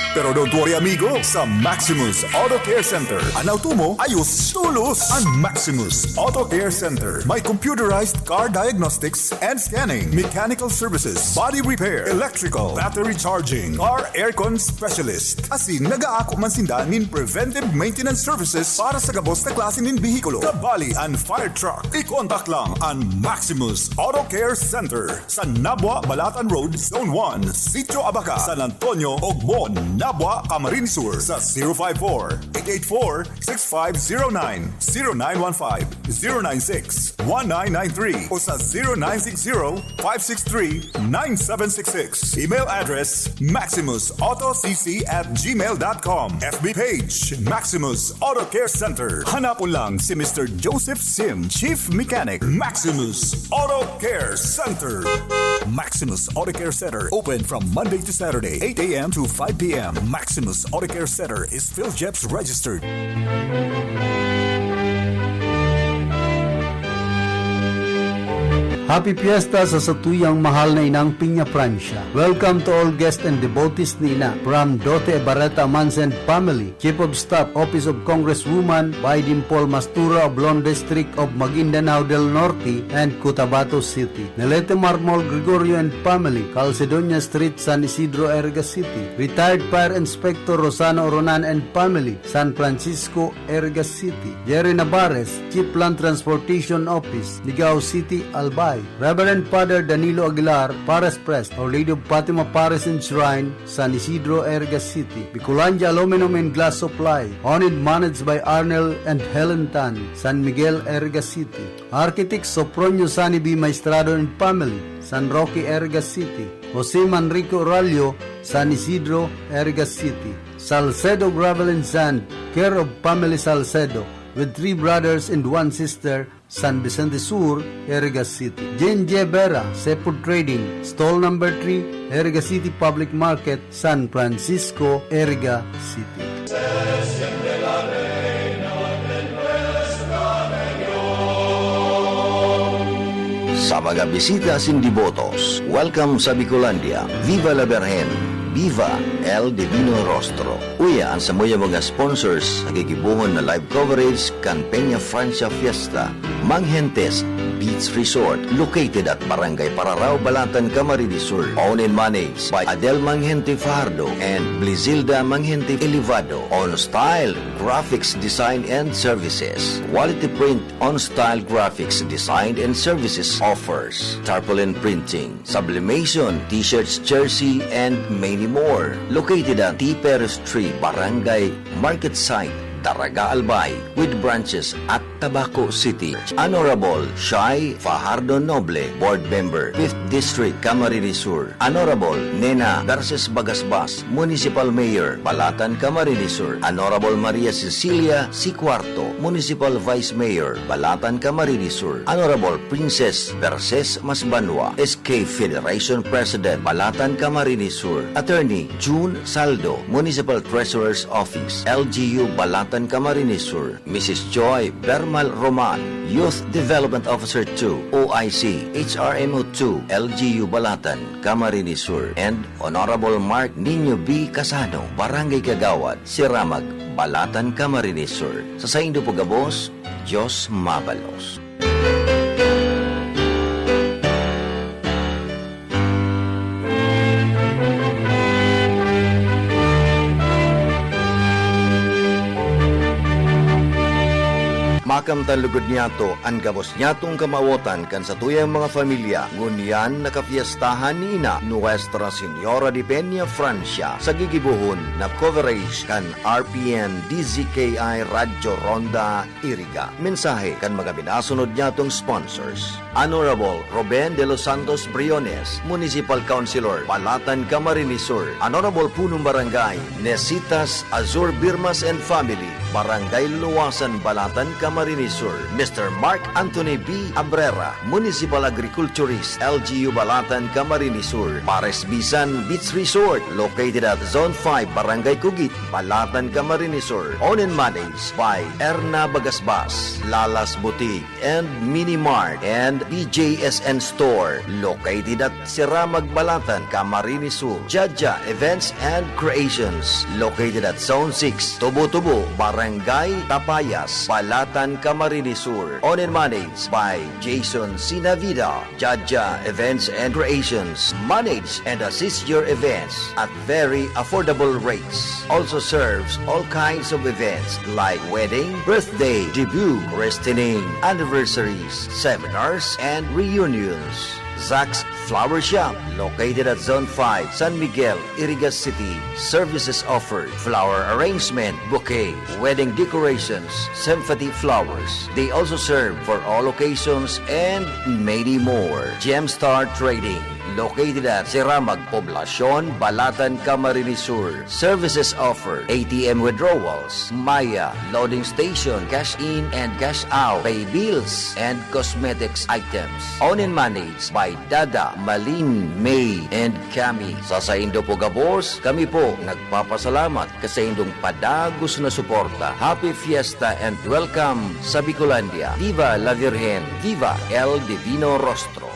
Pero don't worry, amigo, sa Maximus Auto Care Center, an auto mo ayos tolos. An Maximus Auto Care Center may computerized car diagnostics and scanning, mechanical services, body repair, electrical, battery charging, car aircon specialist. Asin nagaako man sinda nin preventive maintenance services para sa gabos na klase nin behikulo, kabali an fire truck. I-contact lang an Maximus Auto Care Center sa Nabua, Balatan Road, Zone one, Sitio Abaca, San Antonio, Ogmon, Nabua, Camarines Sur, sa zero five four, eight eight four, six five zero nine, zero nine one five, zero nine six, one nine nine three o sa zero nine six zero, five six three, nine seven six six. Email address, maximus auto c c at gmail dot com. F B page, Maximus Auto Care Center. Hanapon lang si Mister Joseph Sim, Chief Mechanic, Maximus Auto Care Center. Maximus Auto Care Center, open from Monday to Saturday, eight a m to five p m. Maximus Auto Care Center is PhilJEPS registered. Happy Fiesta sa satuyang mahal na inang Piña Francia. Welcome to all guests and devotees ni Ina. From Dote Barreta Amansa and family, Chief of Staff, Office of Congresswoman Baydin Paul Mastura of Lon District of Maguindanao del Norte and Cotabato City. Nelete Marmol Gregorio and family, Calcedonia Street, San Isidro, Erga City. Retired Fire Inspector Rosano Oronan and family, San Francisco, Erga City. Jerry Navarez, Chief Land Transportation Office, Ligao City, Albay. Reverend Father Danilo Aguilar, Parish Priest, Our Lady of Fatima Parish and Shrine, San Isidro, Erga City. Bicolandia Aluminum and Glass Supply, owned and managed by Arnel and Helen Tan, San Miguel, Erga City. Architect Sopronio Sani B. Maestrado and family, San Roque, Erga City. Jose Manrique Oralio, San Isidro, Erga City. Salcedo Gravel and Sand, care of family Salcedo, with three brothers and one sister, San Vicente Sur, Erga City. Jane J. Vera, Seafood Trading, Stall Number three, Erga City Public Market, San Francisco, Erga City. Sa mga bisita asin debotos, welcome sa Bicolandia. Viva la Virgen! Viva El Divino Rostro. Uya an samuyang mga sponsors sa gigibohon na live coverage kan Peña Francia Fiesta. Manghentes Beach Resort, located at Barangay Pararao, Balatan, Camarines Sur. Owned and managed by Adel Manghente Fajardo and Blizilda Manghente Elevado. On Style Graphics Design and Services. Quality print on Style Graphics Design and Services offers. Tarpaulin Printing, sublimation, t-shirts, jersey, and many more. Located at T. Perez Street, Barangay Market Site, Daraga, Albay, with branches at Tabaco City. Honorable Shai Fajardo Noble, Board Member, Fifth District, Camarines Sur. Honorable Nena Garces Bagasbas, Municipal Mayor, Balatan, Camarines Sur. Honorable Maria Cecilia C. Cuarto, Municipal Vice Mayor, Balatan, Camarines Sur. Honorable Princess Verses Masbanwa, S K Federation President, Balatan, Camarines Sur. Attorney June Saldo, Municipal Treasurer's Office, L G U, Balatan, Camarines Sur. Missus Joy Bermal Roman, Youth Development Officer two, O I C, H R M O two, L G U Balatan, Camarines Sur, and Honorable Mark Niño B. Casano, Barangay Kagawad, Siramag, Balatan, Camarines Sur. Sa saindo po gabos, Diyos mabalos. Makamtan lugod niyato an gabos niyatong kamawotan kan satuyang mga pamilya, ngunyan nakapiestahan ni Ina Nuestra Señora de Peña Francia sa gigibohon na coverage kan R P N D Z K I Radyo Ronda Iriga. Mensahe kan mga minasunod niyatong sponsors. Honorable Ruben de los Santos Briones, Municipal Councilor, Balatan, Camarines Sur. Honorable Punong Barangay, Nesitas Azur Birmas and Family, Barangay Luwasan, Balatan, Camarines Sur. Mister Mark Anthony B. Abrera, Municipal Agriculturist, L G U Balatan, Camarines Sur. Pares Bisan Beach Resort, located at Zone five, Barangay Kugit, Balatan, Camarines Sur. Owned and managed by Erna Bagasbas, Lala's Boutique, and Mini Mart and B J S N Store, located at Siramag, Balatan, Camarines Sur. Jaja Events and Creations, located at Zone six, Tubo-Tubo, Barangay Tapayas, Balatan, Camarines Sur. Owned and managed by Jason Sinavida. Jaja Events and Creations manage and assist your events at very affordable rates. Also serves all kinds of events like wedding, birthday, debut, christening, anniversaries, seminars, and reunions. Zach's Flower Shop, located at Zone five, San Miguel, Iriga City. Services offered: flower arrangement, bouquet, wedding decorations, sympathy flowers. They also serve for all occasions and many more. Gemstar Trading, located at Siramag, Poblacion, Balatan, Camarines Sur. Services offered: A T M withdrawals, Maya, loading station, cash in and cash out, pay bills, and cosmetics items. Owned and managed by Dada, Malin, May, and Cami. Sa saindo po gabos, kami po nagpapasalamat kan saindong padagos na suporta. Happy Fiesta and welcome sa Bicolandia. Viva la Virgen! Viva El Divino Rostro!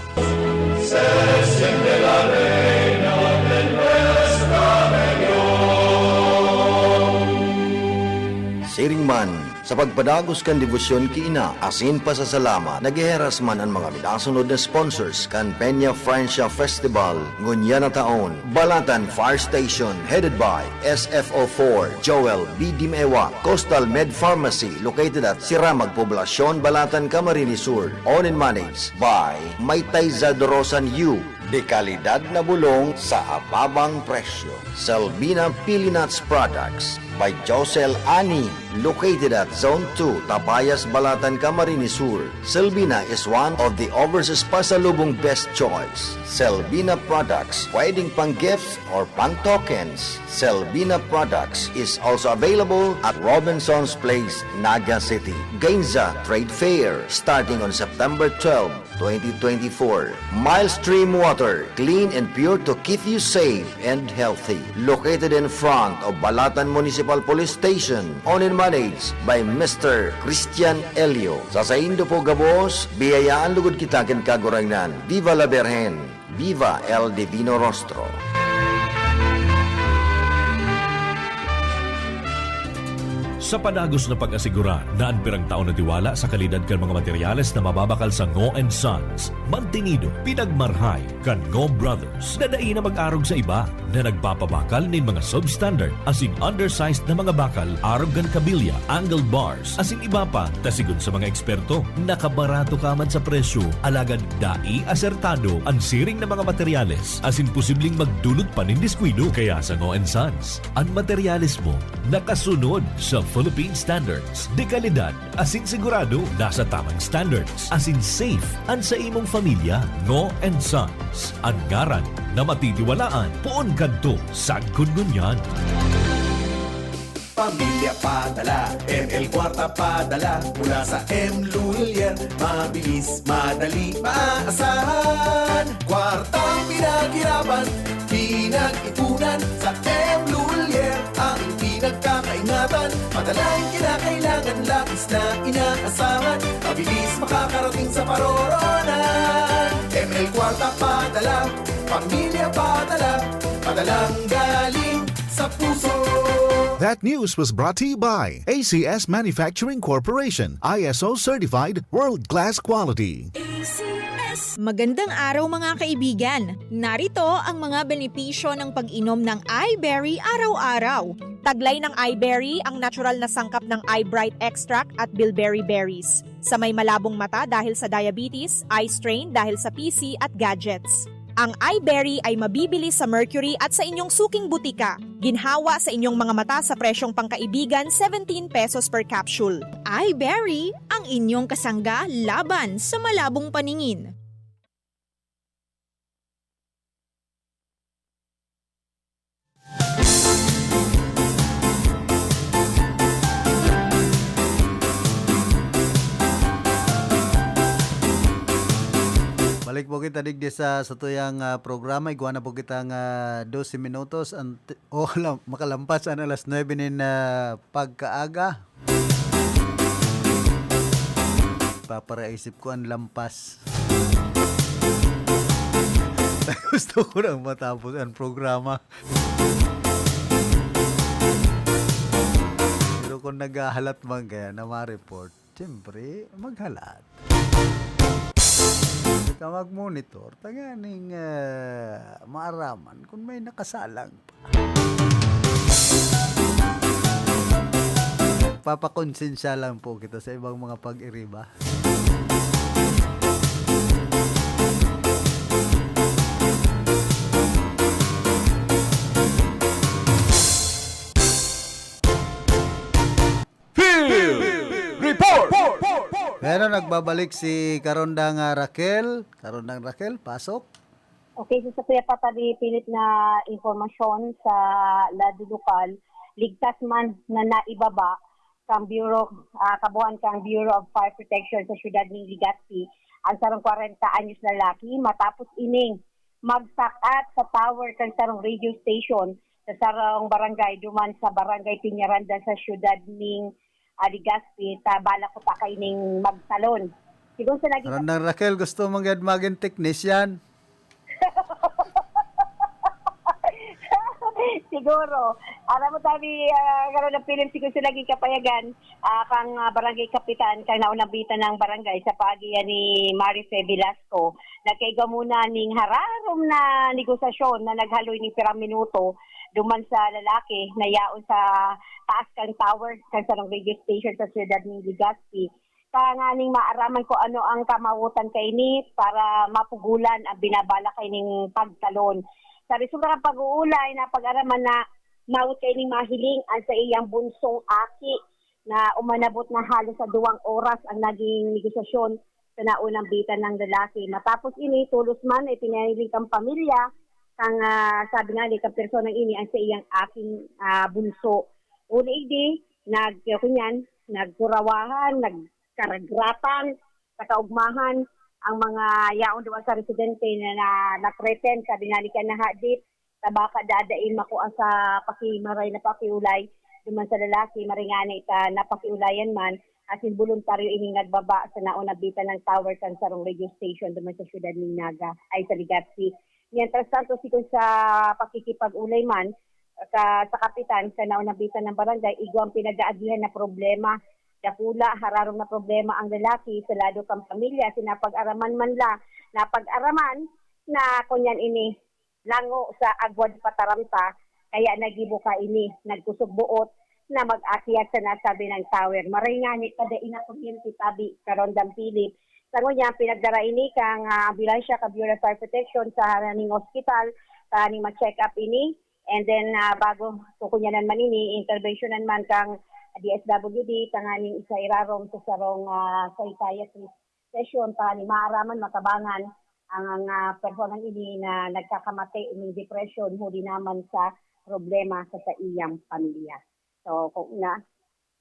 Se siente la reina de nuestra región. Siring man, sa pagpadagos kan debosyon ki Ina asin pasasalamat, nagheheras man an mga minasunod na sponsors kan Peña Francia Festival ngunyan na taon. Balatan Fire Station, headed by S F O four, Joel B. Dimewa. Coastal Med Pharmacy, located at Siramag Poblacion, Balatan, Camarines Sur. Owned and managed by Maytay Zadrosan U. De kalidad na bulong sa ababang presyo. Selbina Pili Nuts Products by Josel Ani, located at Zone two, Tabayas, Balatan, Camarines Sur. Selbina is one of the overseas pasalubong best choice. Selbina products, pwedeng pang gifts or pang tokens. Selbina products is also available at Robinson's Place, Naga City. Gainza Trade Fair, starting on September twelve, twenty twenty-four. Mild Stream Water, clean and pure to keep you safe and healthy. Located in front of Balatan Municipal Police Station, owned and managed by Mister Christian Elio. Sa saindo po gabos, biyayaan lugod kita kan Kagurangnan. Viva la Virgen! Viva El Divino Rostro! Sa padagos na pag-asigurar na an pirang taon na tiwala sa kalidad kan mga materyales na mababakal sa Ngo and Sons, mantinido, pinagmarhay kan Ngo Brothers na dai na mag-arog sa iba na nagpapabakal nin mga substandard asin undersized na mga bakal arog kan kabilya, angle bars, asin iba pa, ta sigon sa mga eksperto, nakabarato ka man sa presyo, alagad dai asertado an siring na mga materyales asin posibleng magdulot pa nin diskuido. Kaya sa Ngo and Sons, an materyales mo nakasunod sa Philippine standards, de kalidad asin sigurado nasa tamang standards, asin safe an sa imong pamilya. Ngo and Sons, an ngaran na matitiwalaan poon kadto sagkod ngunyan. Pamilya padala, M L Kwarta padala, mula sa M Lulier. Mabilis, madali, maaasahan. Kwartang pinaghirapan, pinag-ipunan, sa M Lulier ang pinagkakaingatan. Padalang kinakailangan, labis na inaasahan. Mabilis makakarating sa paroroonan. M L Kwarta padala, pamilya padala, padalang galing sa puso. That news was brought to you by A C S Manufacturing Corporation, I S O certified, world-class quality. Magandang araw, mga kaibigan! Narito ang mga benepisyo ng pag-inom ng iBerry araw-araw. Taglay ng iBerry ang natural na sangkap ng iBright extract at bilberry berries. Sa may malabong mata dahil sa diabetes, eye strain dahil sa P C at gadgets. Ang iBerry ay mabibili sa Mercury at sa inyong suking butika. Ginhawa sa inyong mga mata sa presyong pangkaibigan, seventeen pesos per capsule. iBerry, ang inyong kasangga laban sa malabong paningin. Balik po kita digdi sa satuyang ah, programa. Igwa na po kita nga dose minutos. Ang ti- oh, lam- makalampas ang alas nuebe nin ah, pagkaaga. Paparaisip ko ang lampas. Gusto ko nang matapos ang programa. Pero kung naghahalat man kaya na ma-report, siyempre, maghalat. Hindi ka mag-monitor, tanganing uh, maaraman kung may nakasalang pa. Papakonsensya lang po kita sa ibang mga pag-iriba. Field Report! Pero nagbabalik si Karondang ah, Raquel. Karondang Raquel, pasok. Okay, so sa Kuya Papa Di Philip na impormasyon sa lado lokal, ligtas man na naibaba kang Bureau, ah, kabuhan kang Bureau of Fire Protection sa siyudad ning Legazpi ang sarong kwarenta anyos lalaki matapos ining magsakat sa tower kan sarong radio station sa sarong barangay duman sa Barangay Peñaranda sa siyudad ning ah, Legazpi, ta bala ko pa kaining magtalon. Sigon sa lagi Randang Raquel, gusto mong gad magin technician? Siguro. Alam mo, tabi, uh, karon ang pilim siguro sa lagi kapayagan, ah, kang ah, barangay kapitan, kang naunang bitan ng barangay sa paagian ni Marife Velasco. Nagkaigwa muna ning hararom na negosasyon na naghaloy ning pirang minuto duman sa lalaki na yaon sa taas kan tower kan sarong radio station sa siyudad ning Legazpi. Tanganing maaraman ko ano ang kamawotan kaini para mapugulan ang binabala kaining pagtalon. Sa resulta ng pag-uulay, napag-araman na nawot kaining mahiling ang sa iyang bunsong aki na umanabot na halos sa duwang oras ang naging negosasyon sa naunang bitan ng lalaki. Matapos ini, tulos man ay pinahiling kang pamilya kang ah, sabi nga ni kang personang ini ang sa iyang aking ah, bunso. Uli igdi, nag kunyan, nagkurawahan, nagkaragratan sa kaugmahan ang mga yaon duwa sa residente na, na, na-threaten, sabi nga ni kan nahadit, tabaka dadain makua sa pakimaray na pakiulay duman sa lalaki, maringani ta napakiulayan man, asin boluntaryo ining nagbaba sa naon na bitan ng tower kan sarong radio station duman sa siyudad ning Naga, ay sa Legazpi. Mientras tanto, sigon sa pakikipag-ulay man, Ka, sa kapitan, sa naunang bisan ng barangay, igwang pinag-aagihan na problema. Dakula, hararom na problema ang lalaki sa lado kan pamilya, si napag-araman man la, napag-araman na kunyan ini, lango sa agwad pataramta, kaya nagibo ka ini, nagkusog buot na mag-akyat sa nasabi ng tower. Maray nga ni, kada ina kuryente tabi, karondang Philip. Sa ngunyan, pinagdara ini kang, ah, ambulansya ka Bureau of Fire Protection sa ning hospital, para ning ma-check up ini. And then, ah, bago kukunyanan man ini, intervensyonan man kang D S W D, tanganing isa irarom sa sarong, ah, psychiatrist session, tanganing maaraman, matabangan ang, ang, ah, personang ini na nagkakamate ning depression huli naman sa problema sa, sa iyang pamilya. So, kung na,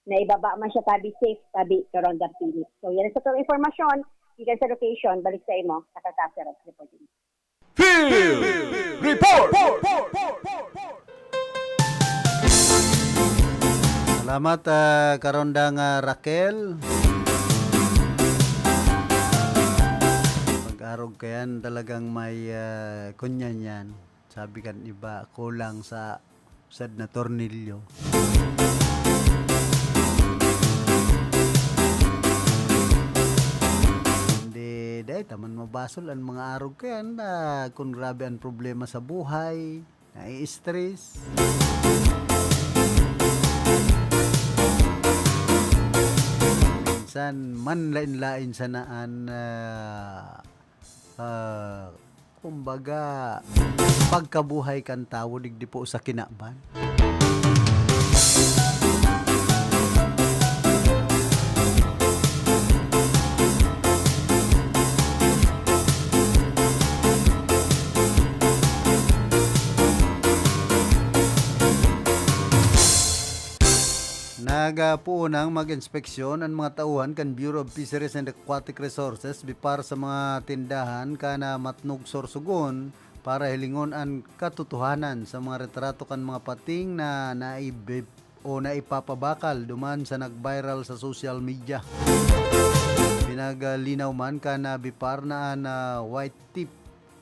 naibaba man siya tabi safe, tabi, karondang Philip. So, yan sa itong informasyon, gikan sa location, balik sa imo, Takataseros reporting. Field Report! Salamat, ah, karondang, ah, Raquel. Pag-arog ka yan, talagang may, ah, kunyan yan. Sabi kan iba, kulang sa sad na tornilyo. Hindi, dai ta man mabasol an mga arog kayan na kun grabe an problema sa buhay, nai-stress. Minsan, manlain-lain sana an, ah, ah, kumbaga, pagkabuhay kan tawo digdi po sa kinaban. Nagapoon nang mag-inspeksyon an mga tauhan kan Bureau of Fisheries and Aquatic Resources, BFAR, sa mga tindahan kan, ah, Matnog, Sorsogon para hilingon an katotohanan sa mga retrato kan mga pating na naibib-, o naipapabakal duman sa nag-viral sa social media. Pinaglinaw man kan, ah, BFAR na an, ah, white tip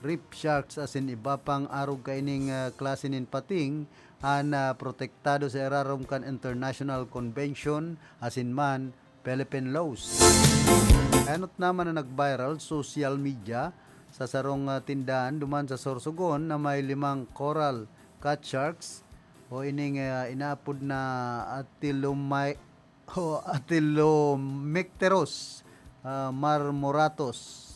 reef sharks asin iba pang arog kaining, ah, klase nin pating an, ah, protektado sa irarom kan international convention asin man Philippine laws. Enot naman na nag-viral social media sa sarong, ah, tindahan duman sa Sorsogon na may limang coral cat sharks o ining, ah, inaapod na atilomai-, o Atilomicteros, ah, marmoratus,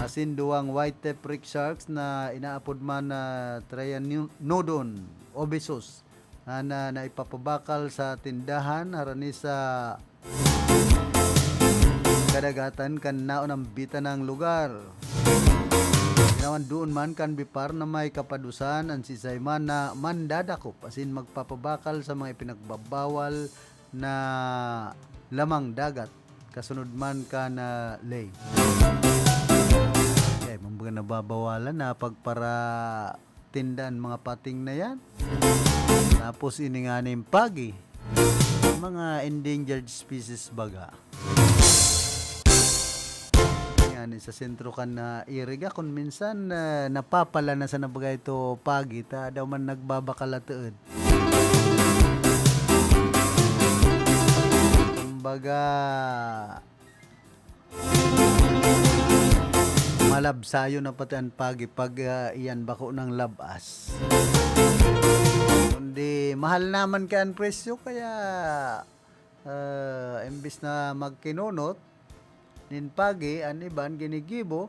asin duwang white tip reef sharks na inaapod man na Trianodon obesus, na, na naipapabakal sa tindahan harani sa kadagatan kan naunang bitanang lugar. Tinawan duon man kan BFAR na may kapadusan an sisay man na mandadakop asin magpapabakal sa mga ipinagbabawal na lamang dagat, kasunod man kan, ah, ley. Kaya, kumbaga, nababawalan na pagparatinda an mga pating na yan. Tapos, ini nga ning pagi, mga endangered species baga. Yan, sa sentro kan, ah, iriga, kun minsan, ah, napapala na sa nabagay to pagi, ta daw man nagbabakal atoon. Kumbaga, malabsayon na pati an pagi pag, ah, iyan bako nang lab-as. Kundi mahal naman kaya an presyo, kaya, ah, imbis na magkinunot nin pagi, an iban ginigibo,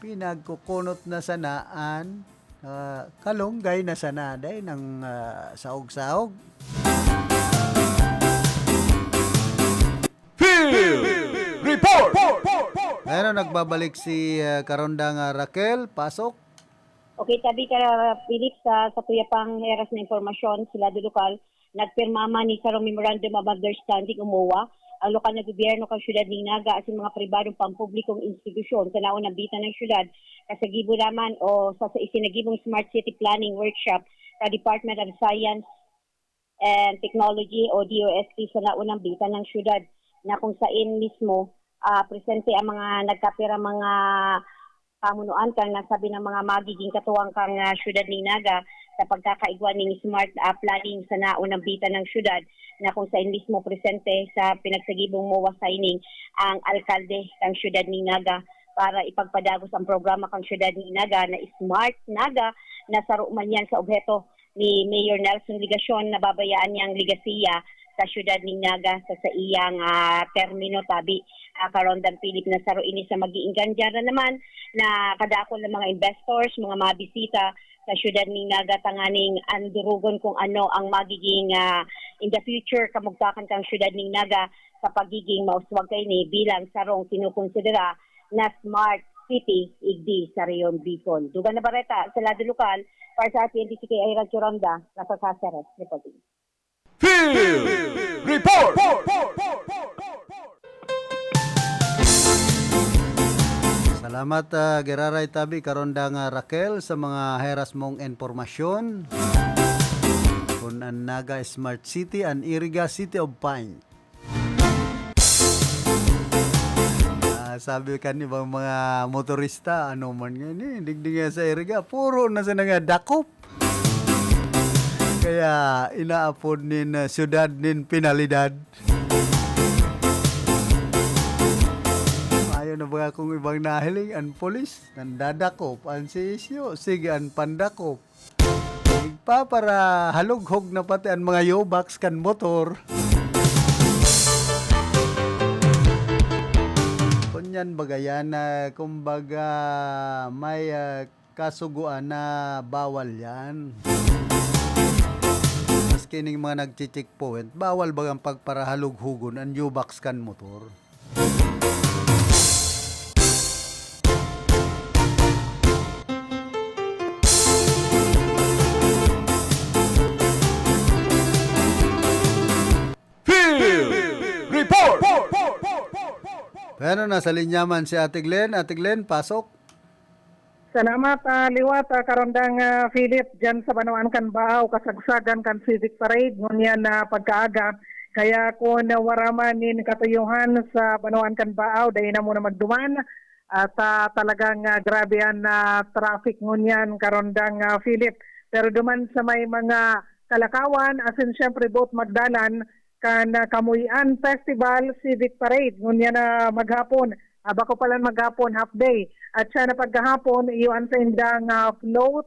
pinagkukunot na sana an, ah, kalunggay na sana, dai nang, ah, saog-saog. Field Report! Ngayon, nagbabalik si, ah, Karondang, ah, Raquel. Pasok. Okay, tabi ka, Philip, sa, sa tuyapang heras na impormasyon, sila do lokal, nagpirma man ni sarong Memorandum of Understanding o moa, ang lokal na gobyerno kan siyudad nin Naga asin mga pribadong pampublikong institusyon sa naunang bitan ng siyudad, kasagibo naman o sa, sa isinagibong Smart City Planning Workshop sa Department of Science and Technology o D O S T sa naunang bitan ng siyudad, na kung sain mismo, ah, presente ang mga nagkapira mga pamunuan kan nasabi ng mga magiging katuwang kan, ah, siyudad nin Naga. sa pagkakaigwa ning smart, ah, planning sa naunang bitan ng syudad, na kung saan mismo presente sa pinagsagibong MOA signing ang alkalde ng syudad ning Naga para ipagpadagos ang programa kan syudad ning Naga na Smart Naga, na saro man yan sa obheto ni Mayor Nelson Legacion na babayaan niyang legasiya sa syudad ning Naga sa saiyang, ah, termino, tabi, ah, Karondan Philip, na saro ini sa mag-iinggan. Diyan na naman na kadakol ng mga investors, mga mabisita sa syudad ning Naga tanganing andurugon kung ano ang magiging, ah, in the future, kamugtakan kan syudad ning Naga sa pagiging mauswag kaini bilang sarong kinukonsidera na smart city igdi sa Rehiyon Bicol. Dugang na bareta sa lado lokal, para sa R T N T C K I Radyo Ronda, nasa Caceres, reporting. Field Report! Salamat, ah, giraray tabi, Karondang, ah, Raquel, sa mga heras mong impormasyon. Kun an Naga Smart City, an Iriga City of Pine. Ah, sabi kan ibang mga motorista, "Ano man nga ni, digdi nga sa Iriga, puro na sana nga dakop." Kaya inaapod nin, ah, siyudad nin penalidad. Mayo na ba akong ibang nahiling? An pulis, nandadakop. An sisyo, sige, an pandakop. Nagpaparahalughog na pati an mga U-box kan motor. Kunyan baga yan, ah, kumbaga may, ah, kasugoan na bawal yan. Maski ning mga nagche-checkpoint, bawal bagang pagparahalughugon an U-box kan motor. Field Report! Pero nasa linya man si Ate Glenn. Ate Glenn, pasok. Salamat, ah, liwat, ah, Karondang, ah, Philip, dyan sa banwaan kan Baaw, kasagsagan kan Civic Parade, ngunyan na pagkaaga. Kaya kun wara man nin katuyuhan sa banwaan kan Baaw, dai na muna magduman. At, ah, talagang, ah, grabe an, ah, traffic ngunyan, Karondang, ah, Philip. Pero duman sa may mga kalakawan, asin siyempre boot magdalan, kan, ah, Kamuy-an Festival Civic Parade, ngunyan na maghapon. Ah, bako palan maghapon, half day. At siya na pagkahapon, iyo an saindang, ah, float,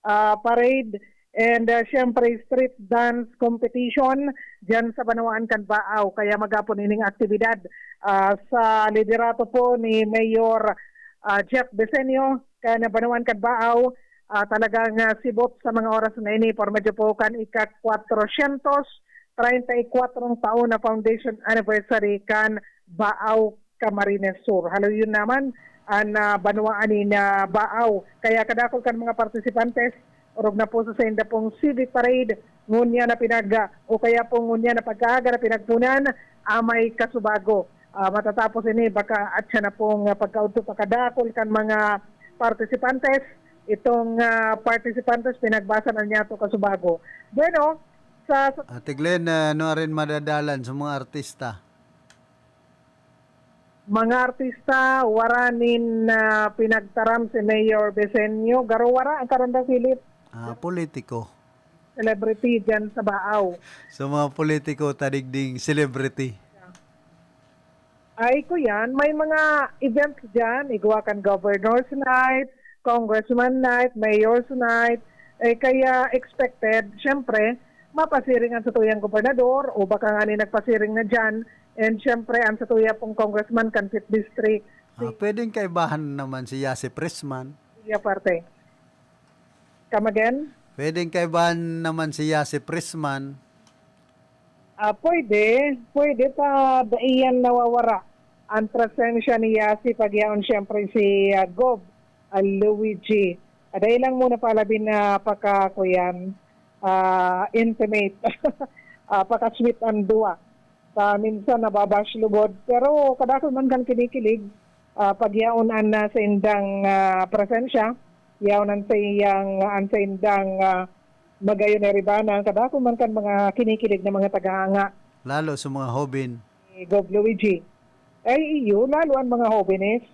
ah, parade, and, ah, siyempre street dance competition diyan sa banwaan kan Baaw. Kaya maghapon ining aktibidad, ah, sa liderato po ni Mayor, ah, Jeff Besenio, kan banwaan kan Baaw, ah, talagang, ah, sibot sa mga oras na ini, por medyo po kan ika-kwatrosyentos treinta y kuwatrong taon na foundation anniversary kan Baaw, Camarines Sur. Haloyon naman an, ah, banwaan nin, ah, Baaw. Kaya kadakol kan mga partisipantes, orog na po sa sainda pong civic parade, ngunyan na pinag-, o kaya po ngunyan na pagkaaga na pinagpunan, ah, may kasubago. Ah, matatapos ini, baka at siya na pong, ah, pagkaudto pa kadakol kan mga partisipantes. Itong, ah, partisipantes, pinagbasa na niya to kasubago. Bueno, sa, sa Ate Glenn, ah, ano rin madadalan sa mga artista? Mga artista, wara nin, ah, pinagtaram si Mayor Besenio. Garo wara ang Karonda Philip. Ah, politiko. Celebrity dyan sa Baaw. So, mga politiko, tadigding celebrity. Ay ko yan, may mga events dyan, igwa kan Governor's Night, Congressman Night, Mayor's Night, eh, kaya expected, syempre, mapasiring ang satuyang gobernador o baka nga ni nagpasiring na dyan, and syempre, ang satuya pong congressman kan Fifth District. Ah, pwedeng kaibahan naman si Yasi Prisman. Sige, parte. Come again? Pwedeng kaibahan naman si Yasi Prisman. Ah, pwede. Pwede pa, dai yan nawawara. Ang presensya ni Yasi, pagyaon siyempre si, ah, Gob, ah, Luigi. Ah, dai lang muna palabi na pakakuyan, ah, intimate. Ah, pakasweet ang duwa. Sa minsan nababash lubod. Pero kadakol man kan kinikilig, ah, pagyaon an, ah, saindang, ah, presensya, yaon an saiyang, an saindang, ah, magayon na ribana, kadakol man kan mga kinikilig na mga tagahanga. Lalo sa mga hoben. Ni Gob Luigi. Ay, iyo, lalo an mga hobenes.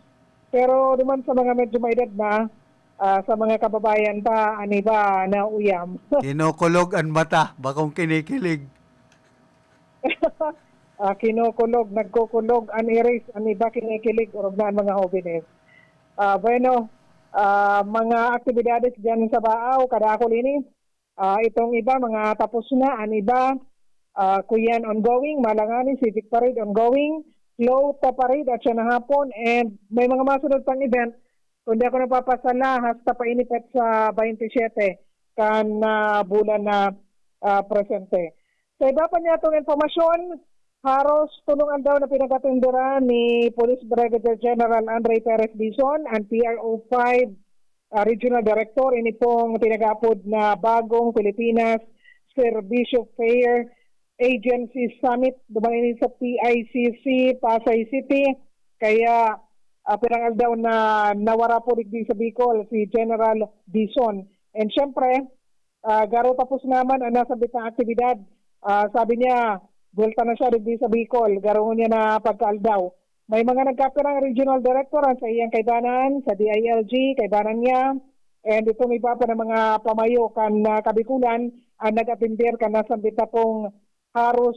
Pero duman sa mga medyo maedad na, Ah, sa mga kababayan ta, an iba nauyam. Kinukulog an mata, bakong kinikilig. Ah, kinukulog, nagkukulog an iris, an iba kinikilig, orog na an mga hobenes. Ah, bueno, ah, mga aktibidades diyan sa Baaw, kadakol ini. Ah, itong iba, mga tapos na, an iba, ah, kuyan ongoing, malanganin, civic parade ongoing, cloth parade at siya na hapon, and may mga masunod pang event. Kung di ako napapasala, hasta painipit sa twenty-seven kan ah, bulan na ah, presente. Sa iba pa niya itong informasyon, haros tulong aldaw na pinagatinduran ni Police Brigadier General Andre Perez Dizon, ang P R O five ah, Regional Director, ini pong pinag-aapod na Bagong Pilipinas Servicio Fair Agency Summit, duman ini sa P I C C, Pasay City. Kaya ah, pirang aldaw na nawara po digdi sa Bicol si General Dizon. And syempre, ah, garo tapos naman ang nasabit na aktibidad. Ah, sabi niya, buwelta na siya digdi sa Bicol, garo niya na pagkaaldaw. May mga nagkapirang regional director ang sa iyang kaibanan, sa D I L G, kaibanan niya. And itong iba pa na mga pamayo kan ah, Kabikulan ang nag-atender kan nasambit na pong haros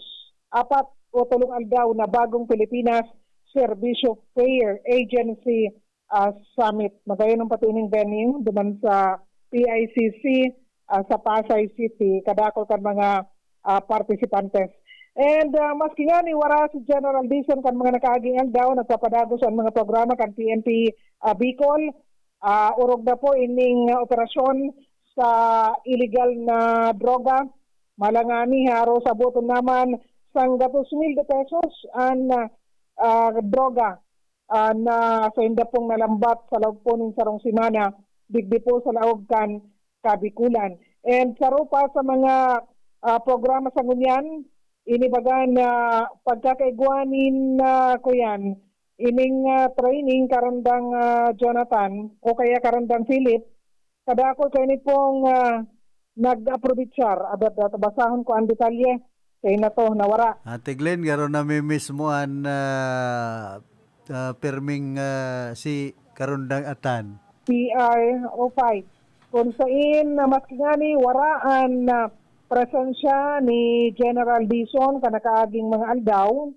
apat o tulong aldaw na Bagong Pilipinas Serbisyo Fair Agency ah, Summit. Magayon ang pati ining venue duman sa P I C C ah, sa Pasay City. Kadakol kan mga ah, participantes. And ah, maski nga ni wara si General Dizon kan mga nakaaging aldaw, nagpapadagos ang mga programa kan P N P ah, Bicol. Ah, orog na po ining ah, operasyon sa iligal na droga. Malangani, haros aboton naman sanggatos mil de pesos an ah, droga ah, na sainda pong nalambat sa laog po nin sarong semana, digdi po sa laog kan Kabikulan. And saro pa sa mga ah, programa sa ngunyan, ini baga na pagkakaigwa nin ah, kuyan, ining ah, training karandang ah, Jonathan o kaya karandang Philip, kadakol kaini pong ah, nag-aprobitsar. Abot, basahon ko ang detalye. Kaya na to, nawara. Ate Glenn, garo namimiss mo an ah, ah, pirming ah, si Karundang Atan. P R O five. Kung sain na maski ngani wara an ah, presensya ni General Dizon kan nakaaging mga aldaw,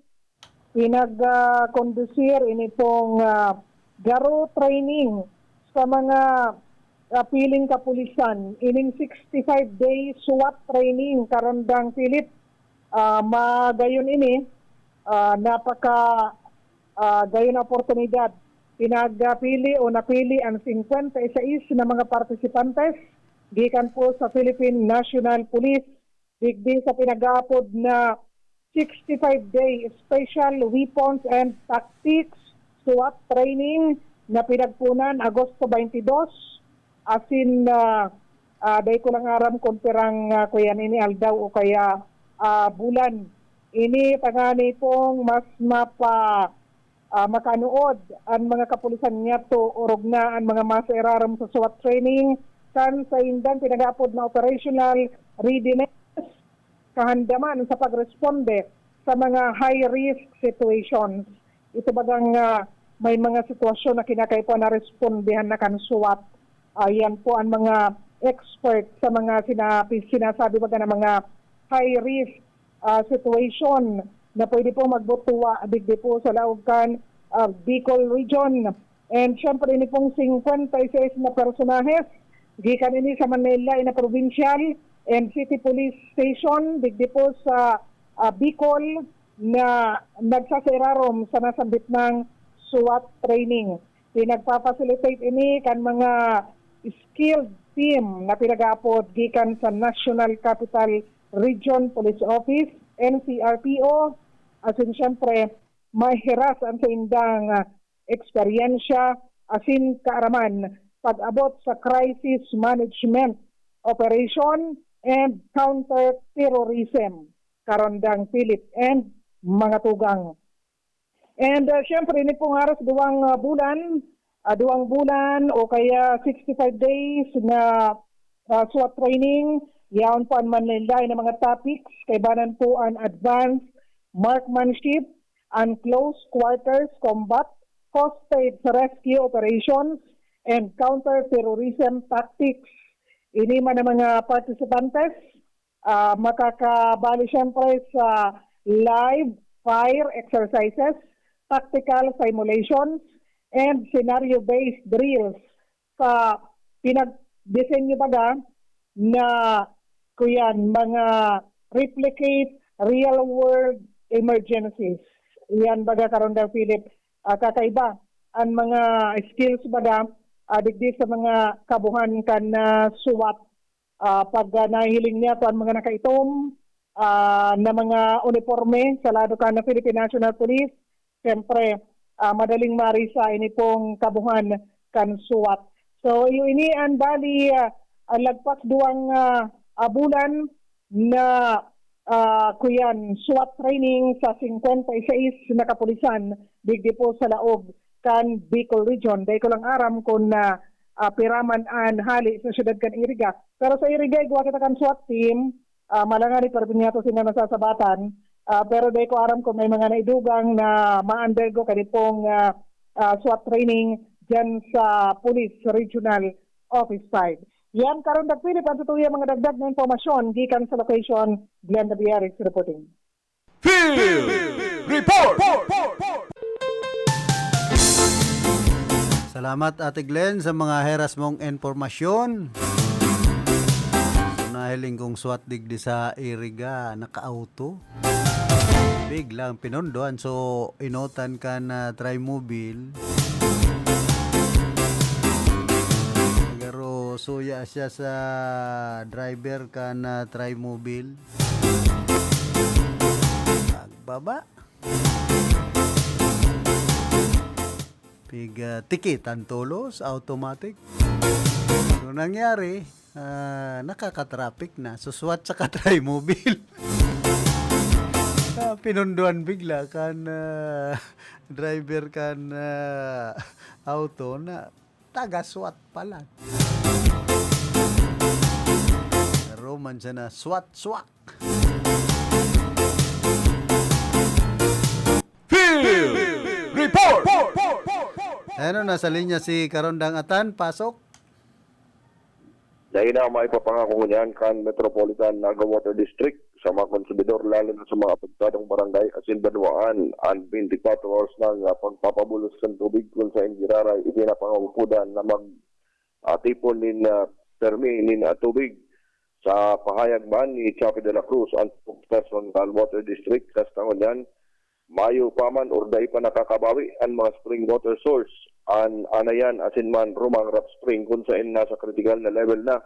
pinag-kondusir ini pong ah, garo training sa mga ah, piling kapulisan. Ining sixty-five day SWAT training, Karandang Philip, ah, magayon ini, ah, napaka ah, gayon na oportunidad. Pinagpili o napili ang cincuenta y seis na mga partisipantes gikan po sa Philippine National Police digdi sa pinag-aapod na sixty-five day Special Weapons and Tactics SWAT training na pinagpunan Agosto twenty-two, asin ah, ah, dai ko lang aram kung pirang ah, kuyan ini aldaw o kaya ah, bulan. Ini tangani pong mas mapa ah, makanuod an mga kapulisan niyato orog na an mga masairarom sa SWAT training kan saindang pinag-aapod na operational readiness, kahandaman sa pagresponde sa mga high-risk situations. Ito bagang ah, may mga sitwasyon na kinakaipuhan na respondehan na kan SWAT. Ah, yan po ang mga expert sa mga sinabi, sinasabi baga ng mga high-risk ah, situation na pwede po magbutuwa digdi po sa laog kan ah, Bicol Region. And syempre, ini pong cincuenta y seis na personahes, gikan ini sa Manila, ina provincial and city police station, digdi po sa ah, Bicol, na nagsasairarom sa nasambit ng SWAT training. Pinagpa-facilitate ini kan mga skilled team na pinag-aapod gikan sa National Capital Region Police Office, N C R P O, asin siyempre, mahiras ang saindang ah, eksperyensya asin kaaraman pag-abot sa crisis management, operation, and counter-terrorism, Karandang Philip and mga tugang. And ah, syempre, ini pong haros duwang ah, bulan, ah, duwang bulan o kaya sixty-five days na ah, SWAT training, yaon po an manlaen-laen na mga topics, kaibanan po an advanced marksmanship, an close quarters combat, hostage rescue operations, and counter-terrorism tactics. Ini man ang mga partisipantes, ah, makakabali siyempre sa live fire exercises, tactical simulations, and scenario-based drills sa pinagdisenyo baga na, kuyan, mga replicate real-world emergencies. Yan baga, Karondang Philip, ah, kakaiba an mga skills baga, ah, digdi sa mga kabuhan kan, ah, SWAT. Ah, pag, ah, nahihiling niya an mga nakaitom, ah, na mga uniporme sa lado kan Philippine National Police, siyempre, ah, madaling marisa ini pong kabuhan kan SWAT. So, iyo ini an bali, ah, an lagpas duwang, ah, ah, bulan na, ah, kuyan, SWAT training sa singkwenta y seis na kapulisan digdi po sa laog kan Bicol Region. Dai ko lang aram kung, ah, ah, pira man an hali sa siyudad kan Iriga. Pero sa Iriga, igwa kita kan SWAT team, ah, malangan ni Perpignato sila nasasabatan. Ah, pero dai ko aram kung may mga naidugang na ma-undergo kani pong, ah, ah, SWAT training diyan sa Police Regional Office five. Yan, Karondang Philip, an tutuya mga dagdag na impormasyon gikan sa location. Glenda Biares reporting. Field Report! Salamat, Ate Glenn, sa mga heras mong impormasyon. So, nahiling kong SWAT digdi sa Iriga, naka-auto. Biglang pinundoan, so inutan kan, ah, Trimobile. Pero suya siya sa driver kan, ah, Trimobile. Pagbaba. Pig, ah, tikitan tolos, automatic. So, nangyari, ah, nakaka-traffic na. So, SWAT saka Trimobile. Ah, pinundoan bigla kan, ah, driver kan, ah, auto na taga-SWAT pala. Roman siya na SWAT, SWAT. Field Report! Ano, nasa linya si Karondang Atan, pasok. Dai na maipapangako ngunyan kan Metropolitan Naga Water District sa mga konsumidor, lalo na sa mga apektadong barangay asin banwaan, an twenty-four hours na nga pagpapabulos kan tubig kun saen giraray ipinapangapudan na mag, ah, tipon nin, ah, permi nin, ah, tubig. Sa pahayag man ni Chappie de la Cruz, an spokesperson kan Water District, kasta ngunyan, mayo pa man or dai pa nakakabawi an mga spring water source, an Anayan asin man Rumangrap Spring, kun saen nasa kritikal na level na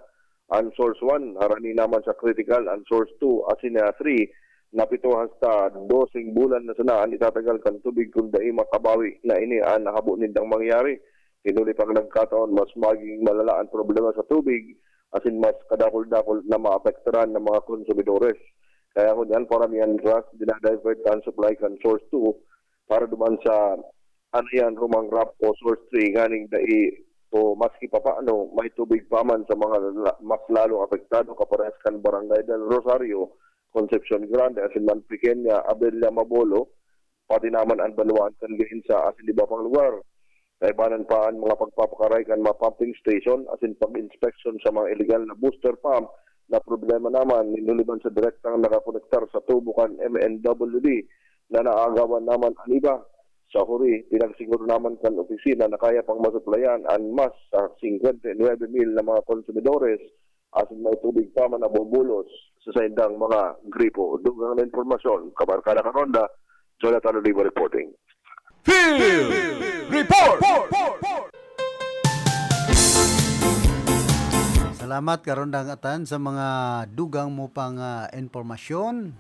an Source one, harani naman sa kritikal an Source two asin na three, na pito hasta doseng bulan na sana an itatagal kan tubig kun dai makabawi na ini an habo nindang mangyayari. Hinuli pang nagkataon, mas magiging malala an problema sa tubig asin mas kadakul-dakul na maapektaran na mga konsumidores. Kaya ngunyan, paramihan ras dinadivert an supply kan Source two para duman sa Anayan, Rumangrap o Source three nganing dai o maski papaano may tubig pa man sa mga la- mas lalong apektado kaparehas kan Barangay del Rosario, Concepcion Grande, asin man Pequeña, Abella, Mabolo, pati naman an banwaan kan Gainza asin iba pang lugar. Kaibanan pa an mga pagpapakaray kan mga pumping station asin pag-inspeksyon sa mga iligal na booster pump na problema naman nin huliban sa direktang nakakonektar sa tubo kan M N W D na naagawan naman an iba. Sa huri, pinagsiguro naman kan opisina na kaya pang masuplayan an mas sa singkwenta y nuebe mil na mga konsumidores asin may tubig pa man nabubulos sa saindang mga gripo. Dugang na impormasyon, Kabarkada Karonda, Jonathan Oliva reporting. Field Report! Salamat, Karondang Atan, sa mga dugang mo pang, ah, impormasyon.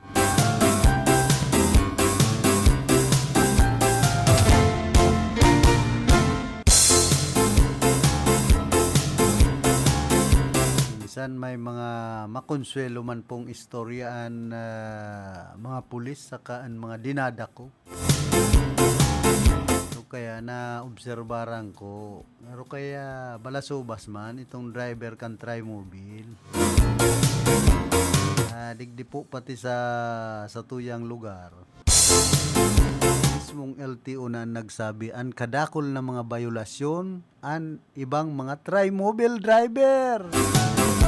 Minsan may mga makonsuelo man pong istorya an, ah, mga pulis saka an mga dinadako. So, kaya naobserbaran ko, pero kaya balasubas man itong driver kan Trimobile. Ah, digdi po pati sa, sa tuyang lugar. Mismong L T O na nagsabi, an kadakul na mga bayolasyon, an ibang mga trimobile driver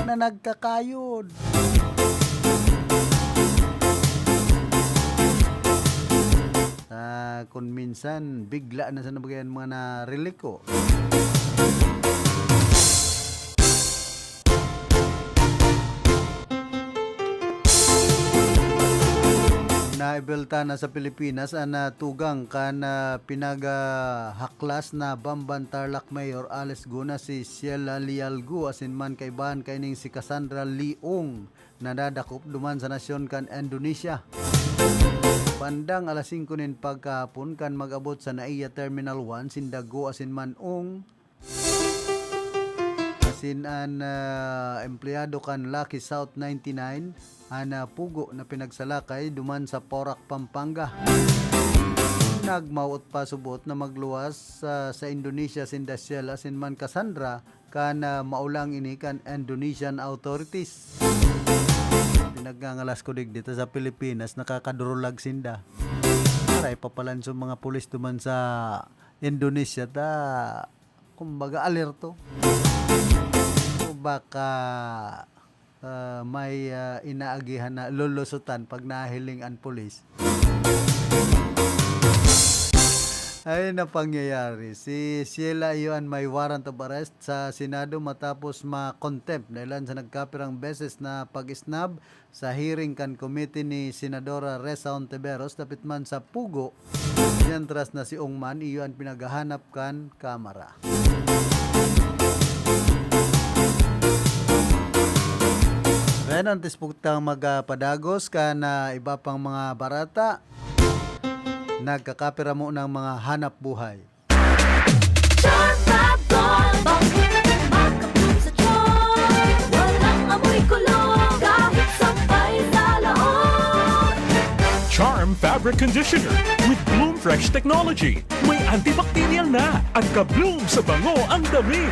na nagkakayod. Ah, kun minsan, bigla na sa nabagayan mga nariliko. Naibelta na sa Pilipinas an, ah, tugang kan, ah, pinagahaklas na Bamban Tarlac Mayor Alice Go na si Sheila Lialgo asin man kaibahan kaining si Cassandra Leong, nadadakop duman sa nasyon kan Indonesia. Bandang alas singko nin pagkahapon kan mag-abot sa NAIA Terminal one, sinda Go asin man Ong, asin an, ah, empleyado kan Lucky South ninety-nine, an, ah, pugo na pinagsalakay duman sa Porac, Pampanga. Nagmawot pa subot na magluwas, ah, sa Indonesia sinda Shell asin man Cassandra kan, ah, maulang ini kan Indonesian authorities. Pinagngangalas ko digdi ta sa Pilipinas, nakakadurulag sinda. Aray, papalanso mga pulis duman sa Indonesia ta, kumbaga, alerto. O baka, ah, may, ah, inaagihan na lulusutan pag nahiling an pulis. Ay, na pangyayari. Si Sheila iyo an may warrant of arrest sa Senado matapos ma-contempt dahilan sa nagkapirang beses na pag-snub sa hearing kan komite ni Senadora Ressa Hontiveros dapit man sa pugo, mientras na si Ong man iyo an pinaghahanap kan Kamara. Kaya antes po tang magpadagos kan, ah, iba pang mga barata, nagkakapira mo ng mga hanap buhay. Charm Fab Gold, bango, makabloom sa charm. Walang amoy kulog, kahit sampay sa laot. Charm Fabric Conditioner with Bloom Fresh Technology. May antibacterial na at ka-bloom sa bango ang damit.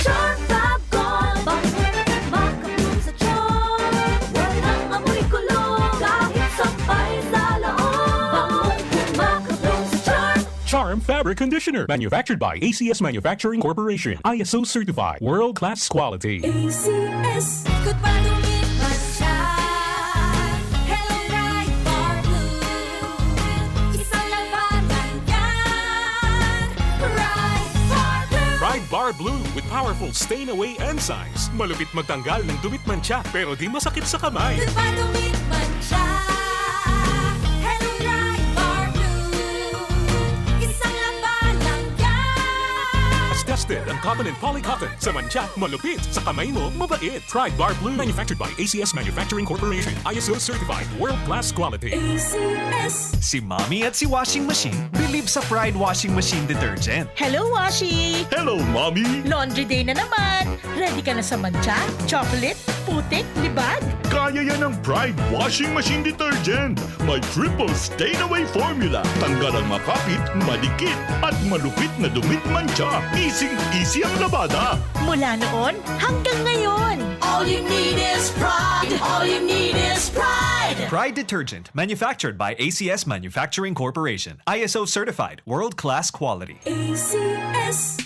Charm Fab Gold, bango, makabloom sa charm. Walang amoy kulog, kahit sampay sa laot. Bangong makabloom sa charm. Charm Fabric Conditioner, manufactured by A C S Manufacturing Corporation, I S O certified, world-class quality. A C S. Ikot pa, dumit man siya. Hello, Pride Bar Blue. Isang labanan yan. Pride Bar Blue. Pride Bar Blue with powerful stain away enzymes. Malupit magtanggal ng dumit mantsa, pero di masakit sa kamay. Ikot pa, dumit man siya. Hello, Pride Bar Blue. Isang labanan yan. Tested ang cotton and poly cotton. Sa mantsa, malupit. Sa kamay mo, mabait. Pride Bar Blue. Manufactured by A C S Manufacturing Corporation. I S O certified. World class quality. A C S. Si Mommy at si Washing Machine bilib sa Pride Washing Machine Detergent. Hello, Washi! Hello, Mommy! Laundry day na naman! Ready ka na sa mantsa, chocolate, putik, libag? Kaya yan ng Pride Washing Machine Detergent! May triple stain away formula. Tanggal ang makapit, madikit, at malupit na dumit mantsa. Easy-easy ang labada. Mula noon hanggang ngayon. All you need is Pride. All you need is Pride. Pride Detergent, manufactured by A C S Manufacturing Corporation. I S O certified, world-class quality. A C S.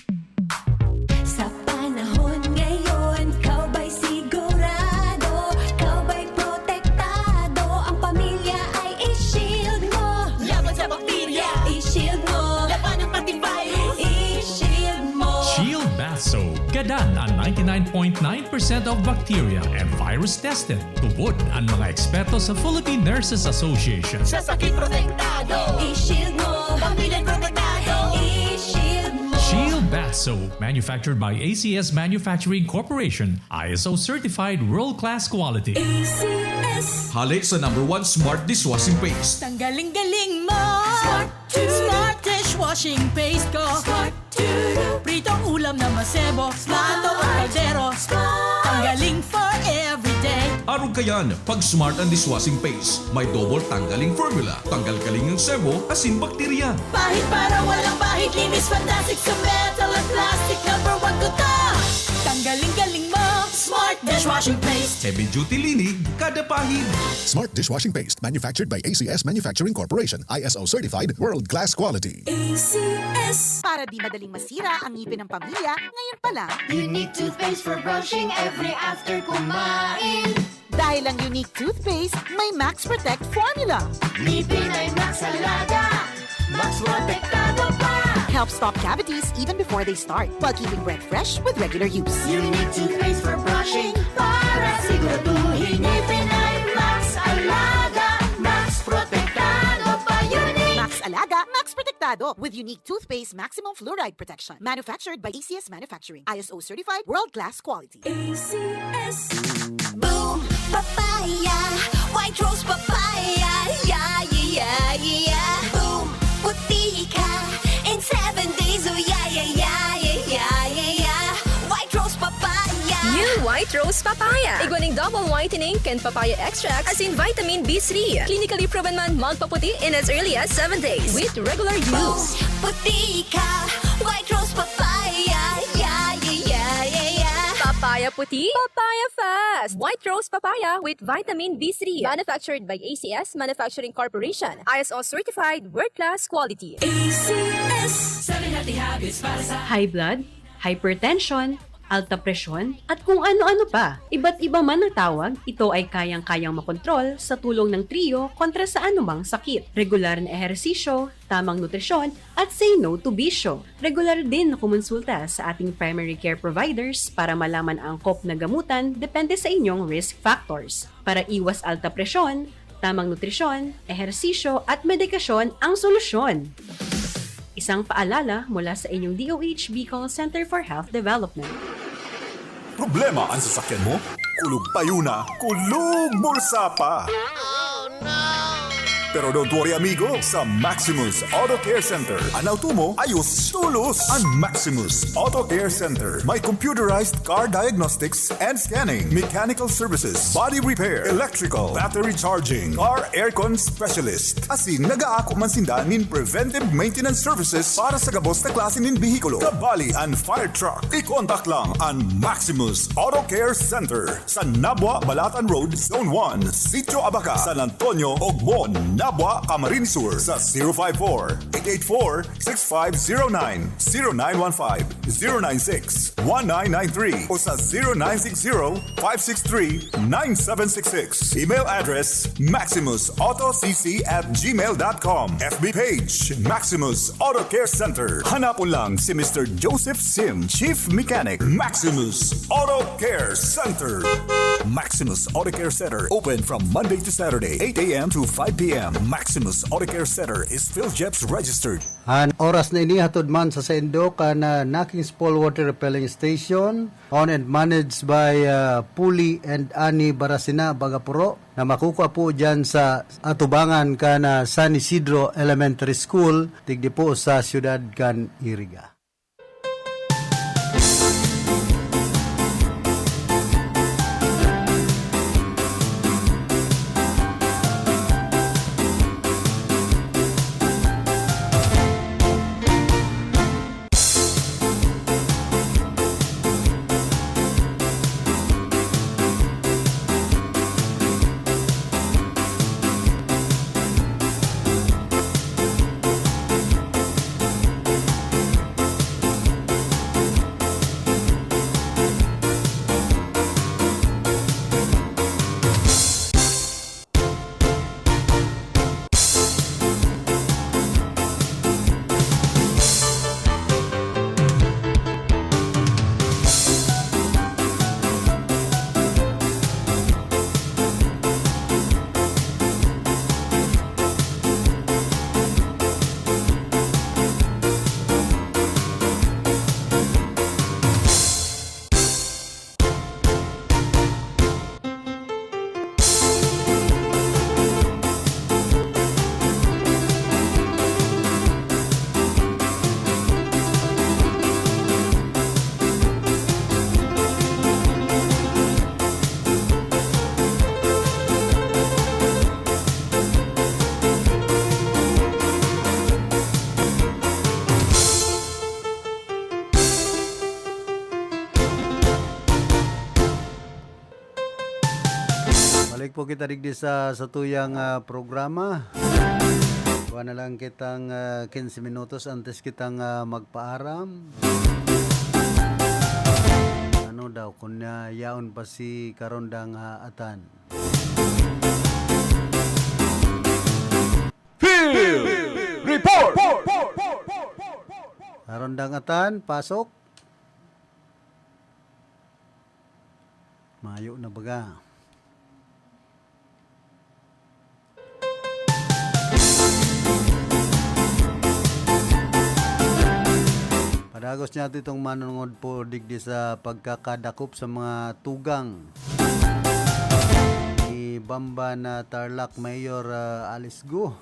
Sa panahon ngayon, ikaw ba'y sigurado? Ikaw ba'y protektado? Ang pamilya ay i-shield mo. Laban sa bakterya, i-shield mo. Laban ng antivirus, i-shield mo. Shield Bath Soap. Gadan ang ninety-nine point nine percent of bacteria and virus tested. Tubod an mga eksperto sa Philippine Nurses Association. Sa sakit protektado, i-shield mo. Pamilya protektado, i-shield mo. Shield Bath Soap, manufactured by A C S Manufacturing Corporation, I S O certified world-class quality. A C S. Hale sa number one smart dishwashing paste. Tanggaling-galing mo. Smart Smart dishwashing paste ko. Smart. Pritong ulam na masebo. Smart. Plato at kaldero. Smart. Tanggaling for everyday. Arog kayan, pag Smart ang dishwashing paste. May double tanggaling formula. Tanggal galing ang sebo, asin bakterya. Pahid para walang bahid. Linis fantastic sa metal at plastic. Number one ko to. Tanggaling-galing mo. Smart dish Washing paste. Heavy duty linig, kada pahid. Smart dishwashing paste, manufactured by A C S Manufacturing Corporation, I S O certified, world class quality. A C S. Para di madaling masira ang ngipin ng pamilya, ngayon pa lang. Unique toothpaste for brushing every after kumain. Dahil ang Unique Toothpaste may Max Protect Formula. Ngipin ay Max Alaga, Max Protektado pa. Help stop cavities even before they start, while keeping breath fresh with regular use. Unique toothpaste for brushing para siguraduhin ngipin ay Max Alaga, Max Protektado pa. Unique. Max Alaga, Max Protektado with Unique Toothpaste Maximum Fluoride Protection. Manufactured by A C S Manufacturing. I S O certified, world class quality. A C S. Boom Papaya, White Rose Papaya, yeah, yeah, yeah, yeah. Boom, puti ka in seven days, oh yeah, yeah, yeah, yeah, yeah, yeah, yeah. White Rose Papaya. New White Rose Papaya. Igwa nin double whitening kan papaya extract, asin vitamin B three. Clinically proven man magpaputi in as early as seven days with regular use. Boom, puti ka, White Rose Papaya, yeah, yeah, yeah, yeah, yeah. Papaya puti, papaya fast. White Rose Papaya with vitamin B three. Manufactured by A C S Manufacturing Corporation. I S O certified, world class quality. A C S. Seven healthy habits para sa High blood, hypertension, alta presyon, at kung ano-ano pa. Iba't iba man ang tawag, ito ay kayang-kayang makontrol sa tulong ng Trio kontra sa anumang sakit. Regular na ehersisyo, tamang nutrisyon, at say no to bisyo. Regular din na kumonsulta sa ating primary care providers para malaman ang angkop na gamutan depende sa inyong risk factors. Para iwas alta presyon, tamang nutrisyon, ehersisyo at medikasyon ang solusyon. Isang paalala mula sa inyong D O H Bicol Center for Health Development. Problema an sasakyan mo? Kulog payo na, kulog bulsa pa! Pero don't worry amigo, sa Maximus Auto Care Center, an auto mo ayos tolos! An Maximus Auto Care Center may computerized car diagnostics and scanning, mechanical services, body repair, electrical, battery charging, car aircon specialist. Asin nagaako man sinda nin preventive maintenance services para sa gabos na klase nin behikulo, kabali an fire truck. I-contact lang an Maximus Auto Care Center sa Nabua, Balatan Road, Zone one, Sitio Abaca, San Antonio, Ogmon, Nabua, Camarines Sur sa zero five four, eight eight four, six five zero nine, zero nine one five, zero nine six, one nine nine three o sa zero nine six zero, five six three, nine seven six six. Email address, maximus auto c c at gmail dot com. F B page, Maximus Auto Care Center. Hanapon lang si Mister Joseph Sim, Chief Mechanic, Maximus Auto Care Center. Maximus Auto Care Center, open from Monday to Saturday, eight a m to five p m. Maximus Auto Care Center is PhilGEPS registered. An oras na ini hatod man sa saindo kan, ah, Nakings Paul Water Refilling Station, owned and managed by, ah, Puli and Ani Barasina, Bagapuro, na makukua po diyan sa atubangan kan, ah, San Isidro Elementary School, digdi po sa siyudad kan Iriga. Kita digdi sa satuyang, ah, programa. Kuha na lang kitang, ah, quince minutos antes kitang, ah, magpaaram. Ano daw, kung, ah, yaon pa si Karondang, ah, Atan? Field Report! Karondang Atan, pasok. Mayo na baga. Padagos niya itong manunod po digdi sa pagkakadakop sa mga tugang ni Bamban na Tarlac Mayor, ah, Alice Go.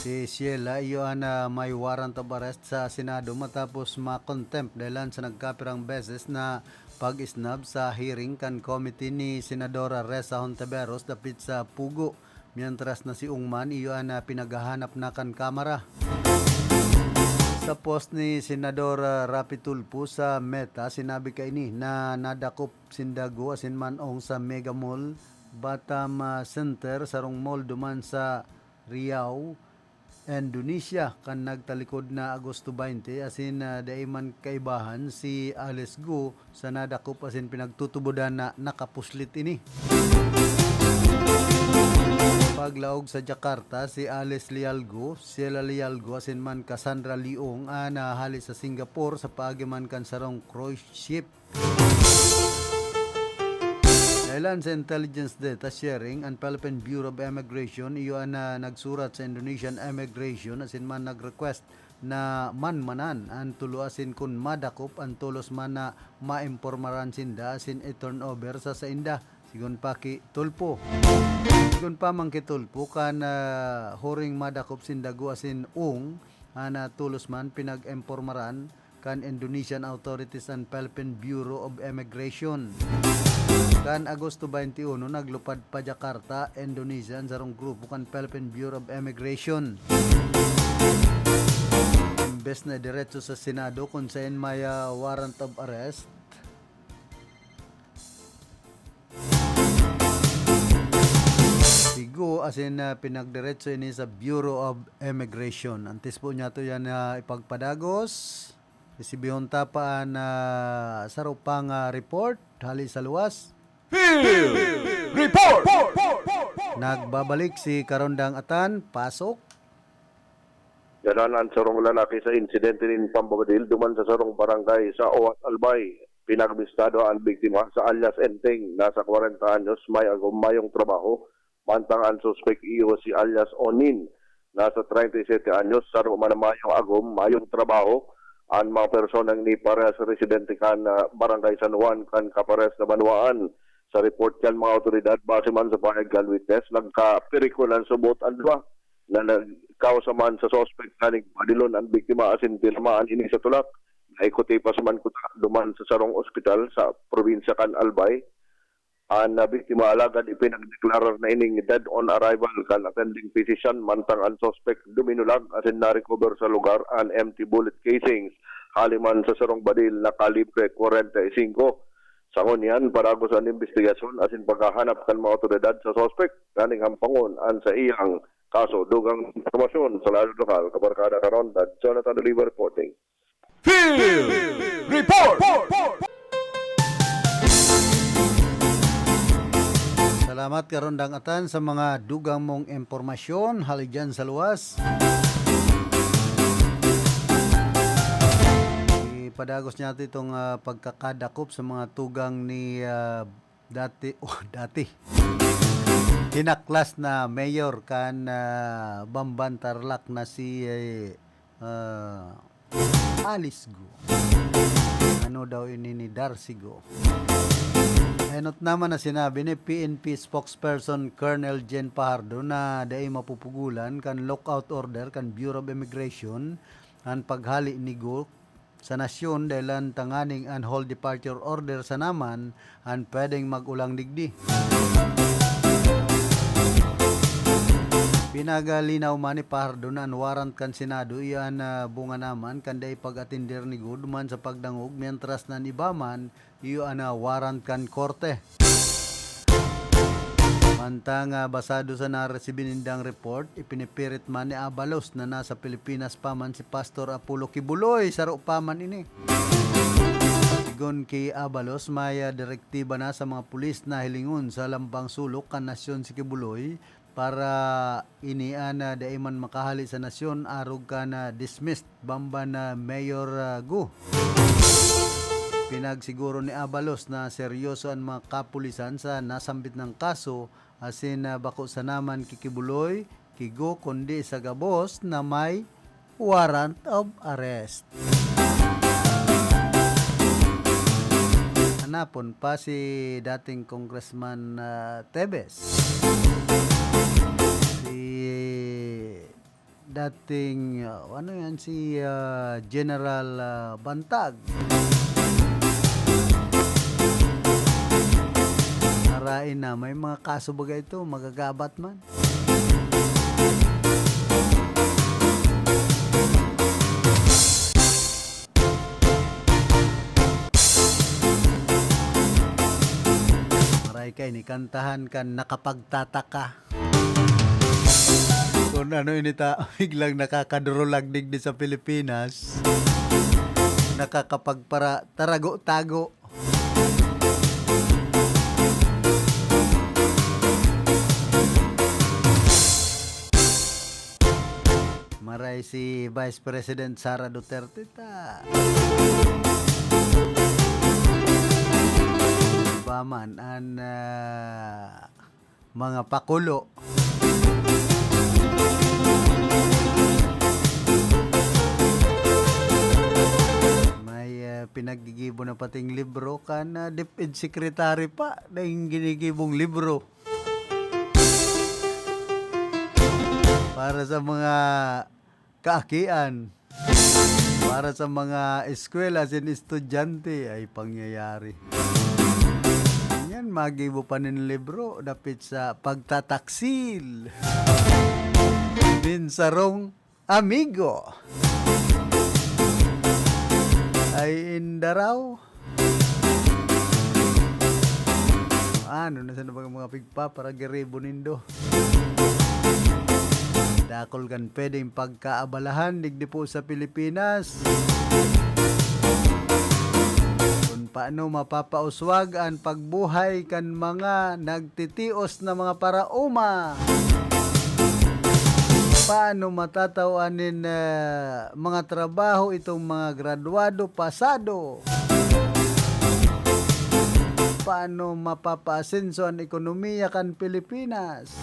Si Sheila, iyo an, ah, may warrant of arrest sa Senado matapos ma-contempt dahilan sa nagkapirang beses na pag-isnab sa hearing kan committee ni Senadora Ressa Hontiveros dapit sa pugo, mientras na si Ungman iyo an, ah, pinaghahanap na kan Kamara. Sa post ni Senadora Raffy Tulfo sa Meta, sinabi kaini na nadakop sinda Go asin man Ung sa Mega Mall, Batam, ah, Center, sarong mall duman sa Riau, Indonesia, kan nagtalikod na Agosto baynte, asin, ah, dai man kaibahan si Alice Go sa nadakop asin pinagtutubodan na nakapuslit ini. Paglaog sa Jakarta, si Alice Lialgo, Sheila Lialgo, asin man Cassandra Leong an nahale sa Singapore sa paagi man kan sarong cruise ship. Dahilan sa intelligence data sharing, an Philippine Bureau of Immigration iyo an, ah, nagsurat sa Indonesian Immigration asin man nag-request na manmanan an tulo asin kun madakop an tolos man na maimpormaran sinda asin i-turnover sa sainda, sigon pa ki Tulfo. Sigon pa man ki Tulfo, kan, ah, huring madakop sinda Go asin Ung, an, ah, tolos man pinag-impormaran kan Indonesian authorities an Philippine Bureau of Immigration. Kan Agosto baynte uno, naglupad pa Jakarta, Indonesia, an sarong grupo kan Philippine Bureau of Immigration. Imbes na diretso sa Senado kung saen may, ah, warrant of arrest, sigo asin, ah, pinagdiretso ini sa Bureau of Immigration. Antes po niya to yan, ah, ipagpadagos. Resibihon ta pa an, ah, saro pang, ah, report hali sa luwas. Field Report! Nagbabalik si Karondang Atan, pasok. Dalan an sarong lalaki sa insidente nin pambabadil duman sa sarong barangay sa Oat, Albay. Pinagmistado an biktima sa alias Enteng, nasa kwarenta anyos, may agom, mayong trabaho. Mantang an suspek iyo si alias Onin, nasa treinta y siete anyos, saro man na mayong agom, mayong trabaho. An mga personang ini parehas residente kan, ah, Barangay San Juan kan kaparehas na banwaan. Sa report kan mga awtoridad, base man sa pahayag kan witness, nagkapirikon an subot an duwa na nagkausa man sa suspek nganing padilon an biktima asin tinamaan ini sa tulak. Naikuti pa sa man kuta duman sa sarong ospital sa probinsya kan Albay. An, ah, biktima alagad ipinagdeklarar na ining dead on arrival kan attending physician, mantang an suspek duminulag asin na-recover sa lugar an empty bullet casings hali man sa sarong badil na kalibre kwarenta y singko. Sa ngunyan, padagos an imbestigasyon asin paghahanap kan mga awtoridad sa suspek nganing hampangon an saiyang kaso. Dugang impormasyon sa Radyo Lokal, Kabarkada Karonda, Jonathan Oliva reporting. Field Report! Salamat, Karondang Atan, sa mga dugang mong impormasyon hali dyan sa luwas. Ipadagos niya itong, ah, pagkakadakop sa mga tugang ni, ah, dati, oh, dati. Hinaklas na mayor kan, ah, Bamban Tarlac na si, eh, ah, Alice Go. Ano daw ini ni Darcy Go? Enot naman na sinabi ni P N P spokesperson Colonel Jen Fajardo na dai mapupugulan kan lookout order kan Bureau of Immigration an paghali ni Go sa nasyon, dahelan tanganing an hold departure order sanaman an pwedeng mag-ulang digdi. Pinagalinaw man ni Fajardo na an warrant kan Senado iyo an, ah, bunga naman kan dai pag-atender ni Goodman sa pagdangog, mientras na an iba man iyo an, ah, warrant kan korte. Mantang, ah, basado sa naresibi nindang report, ipinipirit man ni Abalos na nasa Pilipinas pa man si Pastor Apollo Quiboloy, saro pa man ini. Sigon ki Abalos, may, ah, direktiba na sa mga pulis na hilingon sa lambang sulok kan nasyon si Quiboloy para ini an, ah, dai man makahale sa nasyon arog kan, ah, dismissed Bamban na Mayor, ah, Gu. Pinagsiguro ni Abalos na seryoso an mga kapulisan sa nasambit nang kaso, asin, ah, bako sana man ki Quiboloy, ki Gu, kundi sa gabos na may warrant of arrest. Hanapon pa si dating Congressman, ah, Tebes. Si dating, ah, ano yan, si, ah, General, ah, Bantag. Marain na, may mga kaso baga ito, magagabat man. Maray kay ni kantahan kan Nakapagtataka. Kung ano ini ta, biglang nakakadurulag digdi sa Pilipinas, nakakapagpara-, tarago-tago. Maray si Vice President Sara Duterte ta. Iba man an, ah, mga pakulo. May, ah, pinaggigibo na pating libro kan, ah, DepEd Secretary pa, daing ginigibong libro. Para sa mga kaakian, para sa mga eskwela asin estudyante, ay pangyayari. Yan, magibo pa nin libro dapit sa pagtataksil. Nin sarong amigo. Ay, inda raw. Ano na sana mga, mga pigpaparagiribo nindo? Dakul kan pwedeng pagkaabalahan digdi po sa Pilipinas. Kun paano mapapauswag an pagbuhay kan mga nagtitios na mga paraoma. Paano matataw-an nin, ah, mga trabaho itong mga graduado, pasado? Paano mapapaasenso an ekonomiya kan Pilipinas?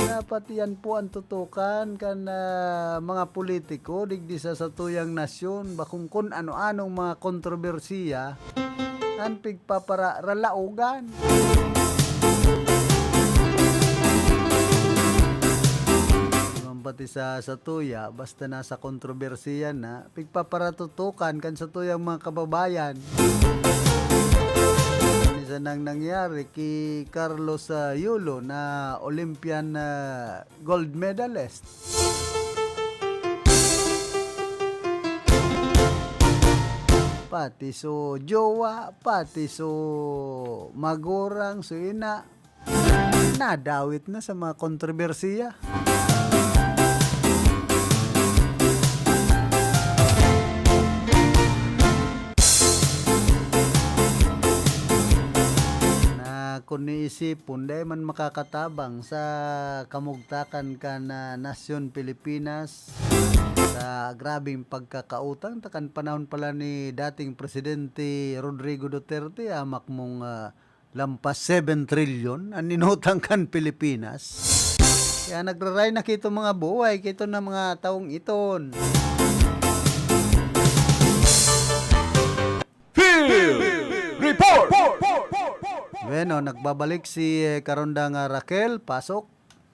Dapat iyan po an tutukan kan, ah, mga politiko digdi sa satuyang nasyon, bakong kun ano-anong mga kontrobersiya an pigpaparalaogan. Duman pati sa satuya, basta nasa kontrobersiya na, pigpaparatutukan kan satuyang mga kababayan. Ano sanang nangyari ki Carlos, ah, Yulo na Olympian, ah, gold medalist? Pati so jowa, pati so magurang, so ina, nadawit na sa mga kontrobersiya. Na kun iisipon, dai man makakatabang sa kamugtakan kan nasyon Pilipinas, sa grabeng pagkakautang, ta kan panahon pala ni dating Presidente Rodrigo Duterte, amak mong, ah, lampas seven trilyon an inutang kan Pilipinas. Kaya nagraray na kito mga buhay, kito na mga taong iton. Field Report! Bueno, nagbabalik si, eh, Karondang, ah, Raquel. Pasok.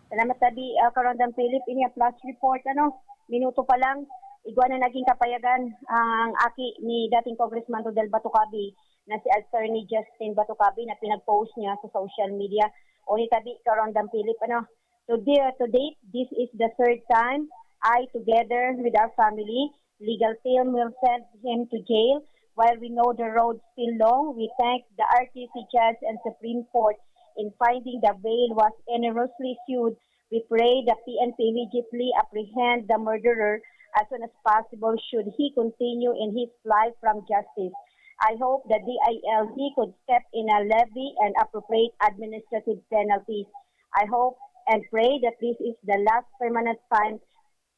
Salamat, Tabi, ah, Karondang Philip. Ini ang flash report, ano? Minuto pa lang, Igwa na naging kapayagan ang aki ni dating Congressman Rodel Batucabi na si Attorney Justin Batucabi na pinag-post niya sa social media. O ni tabi, Karondang Philip, ano, to, de- to date, this is the third time I, together with our family, legal team, will send him to jail. While we know the road still long, we thank the R T C Judge and Supreme Court in finding the bail was generously sued. We pray the P N P immediately apprehend the murderer as soon as possible should he continue in his flight from justice. I hope the D I L G could step in a levy and appropriate administrative penalties. I hope and pray that this is the last permanent time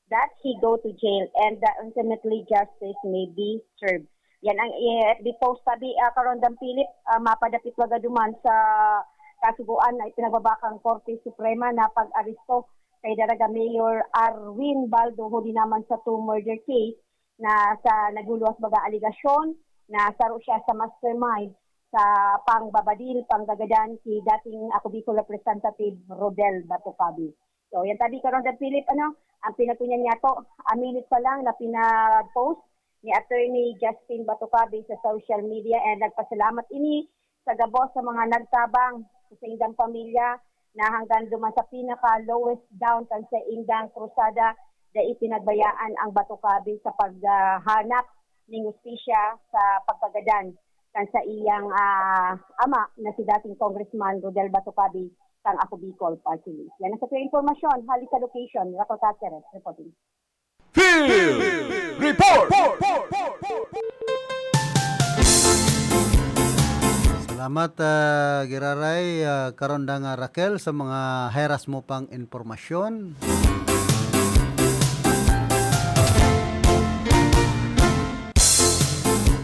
that he go to jail and that ultimately justice may be served. Yan ang F B post tabi, ah, Karondang Philip, ah, mapadapit baga duman sa kasugoan na ipinagbaba kan Korte Suprema na pag-aresto kay Daraga Mayor Arwin Baldo huli naman sa two murder case na sa nagluluwas baga aligasyon na saro siya sa mastermind sa pangbabadil, panggagadan si dating Ako Bicol Representative Rodel Batucabi. So, yan tabi, Karondang Philip, ano, ang pinatunyan niya to, a minute pa lang na pina-post ni Attorney Justin Batucabi sa social media, and nagpasalamat ini sa gabos sa mga nagtabang sa saindang pamilya na hanggang duman sa pinaka-lowest down kan saindang krusada, dai pinagbayaan ang Batucabi sa paghanap ning hustisya sa pagkagadan kan sa iyang, ah, ama na si dating Congressman Rodel Batucabi kang Ako Bicol Party List. Yan ang sa tuwing impormasyon. Hali sa location, Raquel Caceres reporting. Field Report! Salamat, ah, Giraray, ah, Karondang, ah, Raquel, sa mga heras mo pang impormasyon.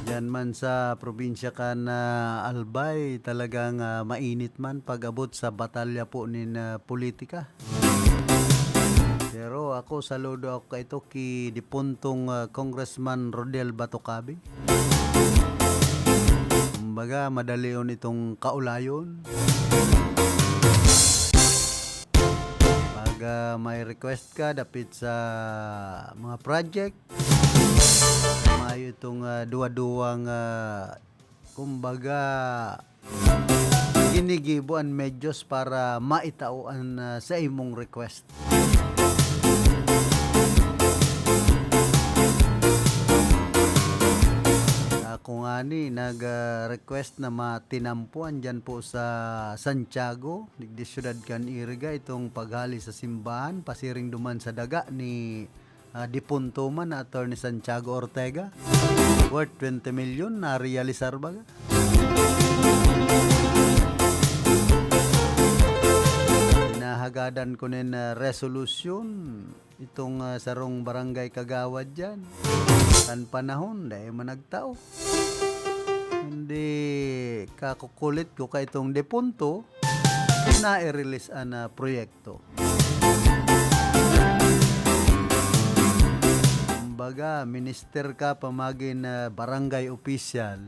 Diyan man sa probinsya kan, ah, Albay, talagang, ah, mainit man pag-abot sa batalya po nin, ah, politika. Pero ako, saludo ako kaito ki dipuntong, ah, Congressman Rodel Batucabi. Kumbaga, madalion itong kaulayon. Pag, ah, may request ka dapit sa mga project, mayo itong, ah, duwa-duwang, ah, kumbaga, ginigibo an medyos para maitao an, ah, sa imong request. Ako ngani, nag, ah, request na matinampo andyan po sa Santiago, digdi siyudad kan Iriga, itong paghali sa simbahan, pasiring duman sa daga ni ah, dipunto man na Attorney Santiago Ortega, worth twenty milyon na realisar baga. Hinahagadan ko nin, ah, resolusyon itong, ah, sarong barangay kagawad diyan. Kan panahon, dai man nagtao. Hindi kakukulit ko ka itong dipunto na i-release an, ah, proyekto. Kumbaga, minister ka pa magin, ah, barangay official.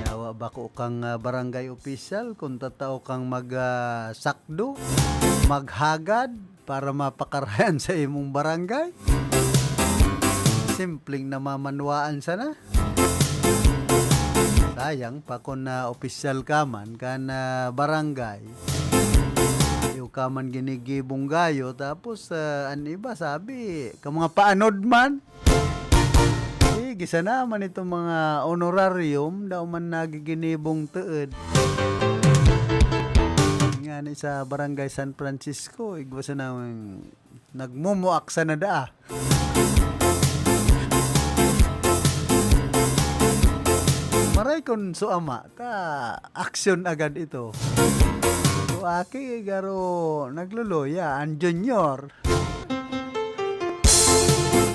Yawa, bako kang, ah, barangay official, kung tatao kang mag, ah, sakdo, maghagad para mapakarayan sa imong barangay. Simpleng namamanwaan sana. Sayang pa kun, ah, opisyal ka man kan, ah, barangay. Iyo ka man ginigibong gayo, tapos, ah, an iba sabi, ka mga paanod man. Sige, sana man itong mga honorarium, daw man nagiginibong tuod. Nga ni sa Barangay San Francisco, igwa sana nagmumuak sana daa. Maray kun so ama, ta aksyon agad ito. So, aki, garo, nagluluya, an junior.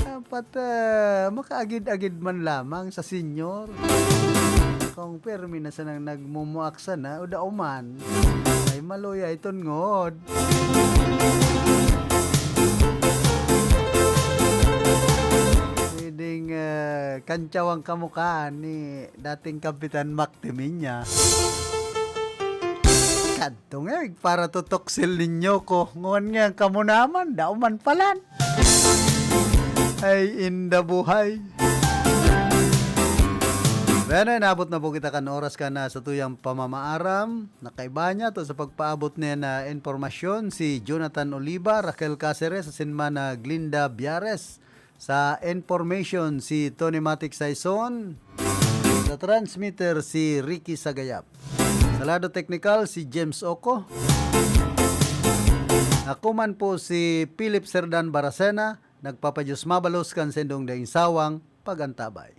Dapat, ah, makaagid-agid man lamang sa senior. Kung permi na sanang nagmumuak sana, o dauman, ay maluya iton ngod. Pwedeng, ah, kantyawan kamo ka ni dating Kapitan Mac Timinya. Kadto nga, para tutuksil ninyo ko. Ngon nga, kamo naman, dauman palan. Ay, inda buhay. Bueno, inabot na po kita kan oras kan satuyang pamamaaram. Nakaiba niya to sa pagpaabot niya na impormasyon si Jonathan Oliva, Raquel Caceres, asin man na Glinda Biares. Sa information, si Tony Matic Saison. Sa transmitter, si Ricky Sagayap. Sa lado teknikal, si James Oco. Ako man po si Philip Serdan Baracena, nagpapadiyos mabalos kan sendong daing sawang pag-antabay.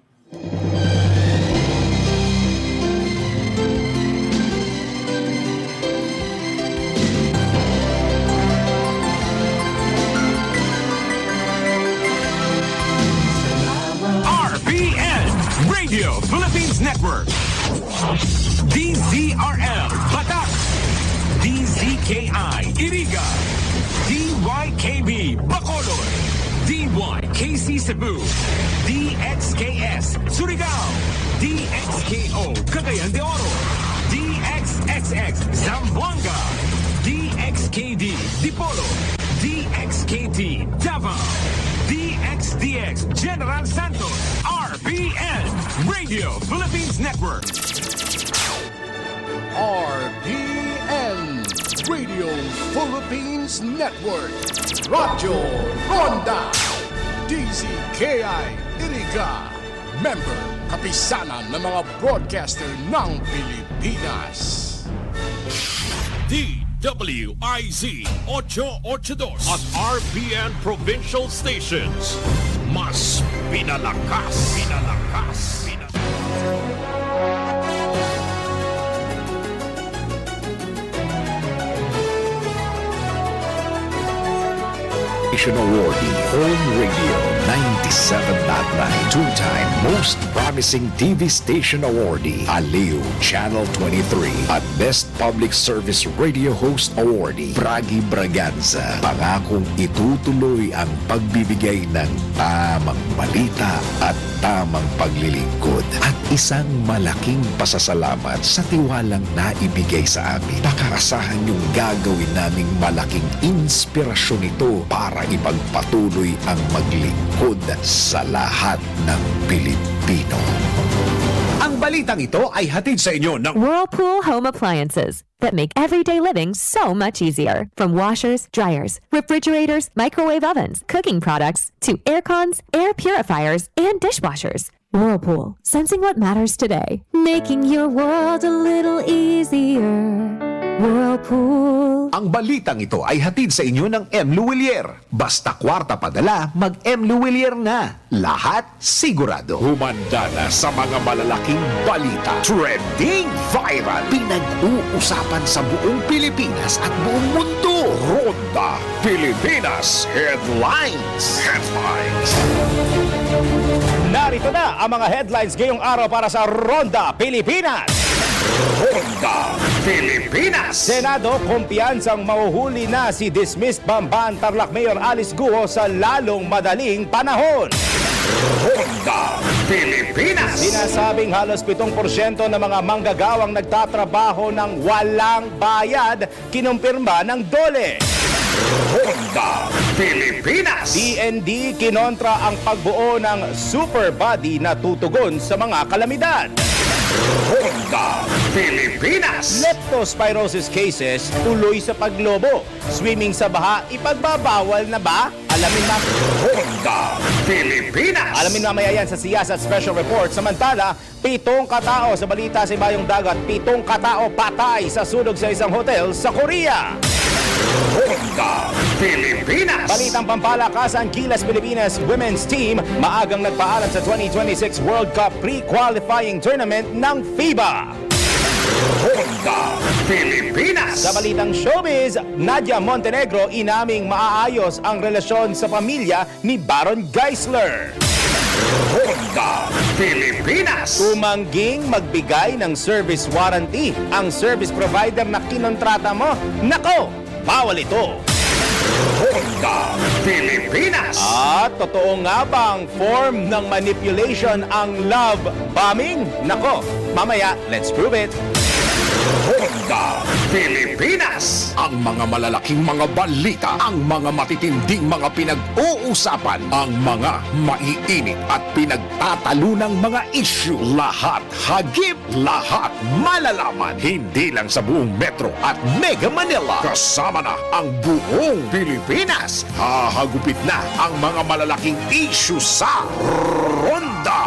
R P N, Radio Philippines Network. D Z R L, Batak. D Z K I, Iriga. D Y K B, Bacolod. D Y K C Cebu. D X K S, Surigao. D X K O, Cagayan de Oro. D X X X, Zamboanga. D X K D, Dipolog. D X K T, Davao. D X D X, General Santos. R P N, Radio Philippines Network. R P N, Radio Philippines Network. Radyo Ronda. D Z K I Iriga. Member, Kapisanan ng mga Broadcaster ng Pilipinas. D W I Z ocho ocho dos at R P N Provincial Stations. Mas pinalakas, pinalakas, pinalakas. Station Awardee, Home Radio ninety-seven dot nine, two-time Most Promising T V Station Awardee, Aliw Channel twenty-three, at Best Public Service Radio Host Awardee, Bragi Braganza. Pangakong itutuloy ang pagbibigay ng tamang balita at tamang paglilingkod at isang malaking pasasalamat sa tiwalang naibigay sa amin. Pakaasahan niyong gagawin naming malaking inspirasyon ito para ipagpatuloy ang maglingkod sa lahat ng Pilipino. Ang balitang ito ay hatid sa inyo ng Whirlpool Home Appliances that make everyday living so much easier. From washers, dryers, refrigerators, microwave ovens, cooking products, to aircons, air purifiers, and dishwashers. Whirlpool, sensing what matters today, making your world a little easier. Whirlpool. Ang balitang ito ay hatid sa inyo ng M. Luwilier. Basta kwarta padala, mag-M. Luwilier na. Lahat sigurado. Humanda na sa mga malalaking balita. Trending viral. Pinag-uusapan sa buong Pilipinas at buong mundo. Ronda Pilipinas Headlines. Headlines. Narito na ang mga headlines ngayong araw para sa Ronda Pilipinas. Ronda Pilipinas. Senado, kumpiyansang mahuhuli na si dismissed Bamban Tarlac Mayor Alice Guo sa lalong madaling panahon. Ronda Pilipinas. Sinasabing halos pitong porsyento ng mga manggagawang nagtatrabaho ng walang bayad, kinumpirma ng DOLE. Ronda Pilipinas. D N D, kinontra ang pagbuo ng super body na tutugon sa mga kalamidad. Ronda Pilipinas. Leptospirosis cases tuloy sa paglobo. Swimming sa baha, ipagbabawal na ba? Alamin na. Ronda Pilipinas. Alamin mamaya yan sa Siyasat Special Report. Samantala, pitong katao sa balita sa Ibayong Dagat, pitong katao patay sa sunog sa isang hotel sa Korea. Ronda Pilipinas. Balitang pampalakasan, Gilas Pilipinas Women's Team maagang nagpaalam sa twenty twenty-six World Cup pre-qualifying tournament ng FIBA. Ronda Pilipinas. Sa balitang showbiz, Nadia Montenegro inaming maaayos ang relasyon sa pamilya ni Baron Geisler. Ronda Pilipinas. Tumangging magbigay ng service warranty ang service provider na kinontrata mo. Nako, bawal ito. Ronda Pilipinas. At totoo nga bang form ng manipulation ang love bombing? Nako, mamaya, let's prove it. Ronda Pilipinas. Ang mga malalaking mga balita, ang mga matitinding mga pinag-uusapan, ang mga maiinit at pinagtatalunang mga isyu. Lahat hagip, lahat malalaman. Hindi lang sa buong Metro at Mega Manila. Kasama na ang buong Pilipinas. Hahagupit na ang mga malalaking isyu sa Ronda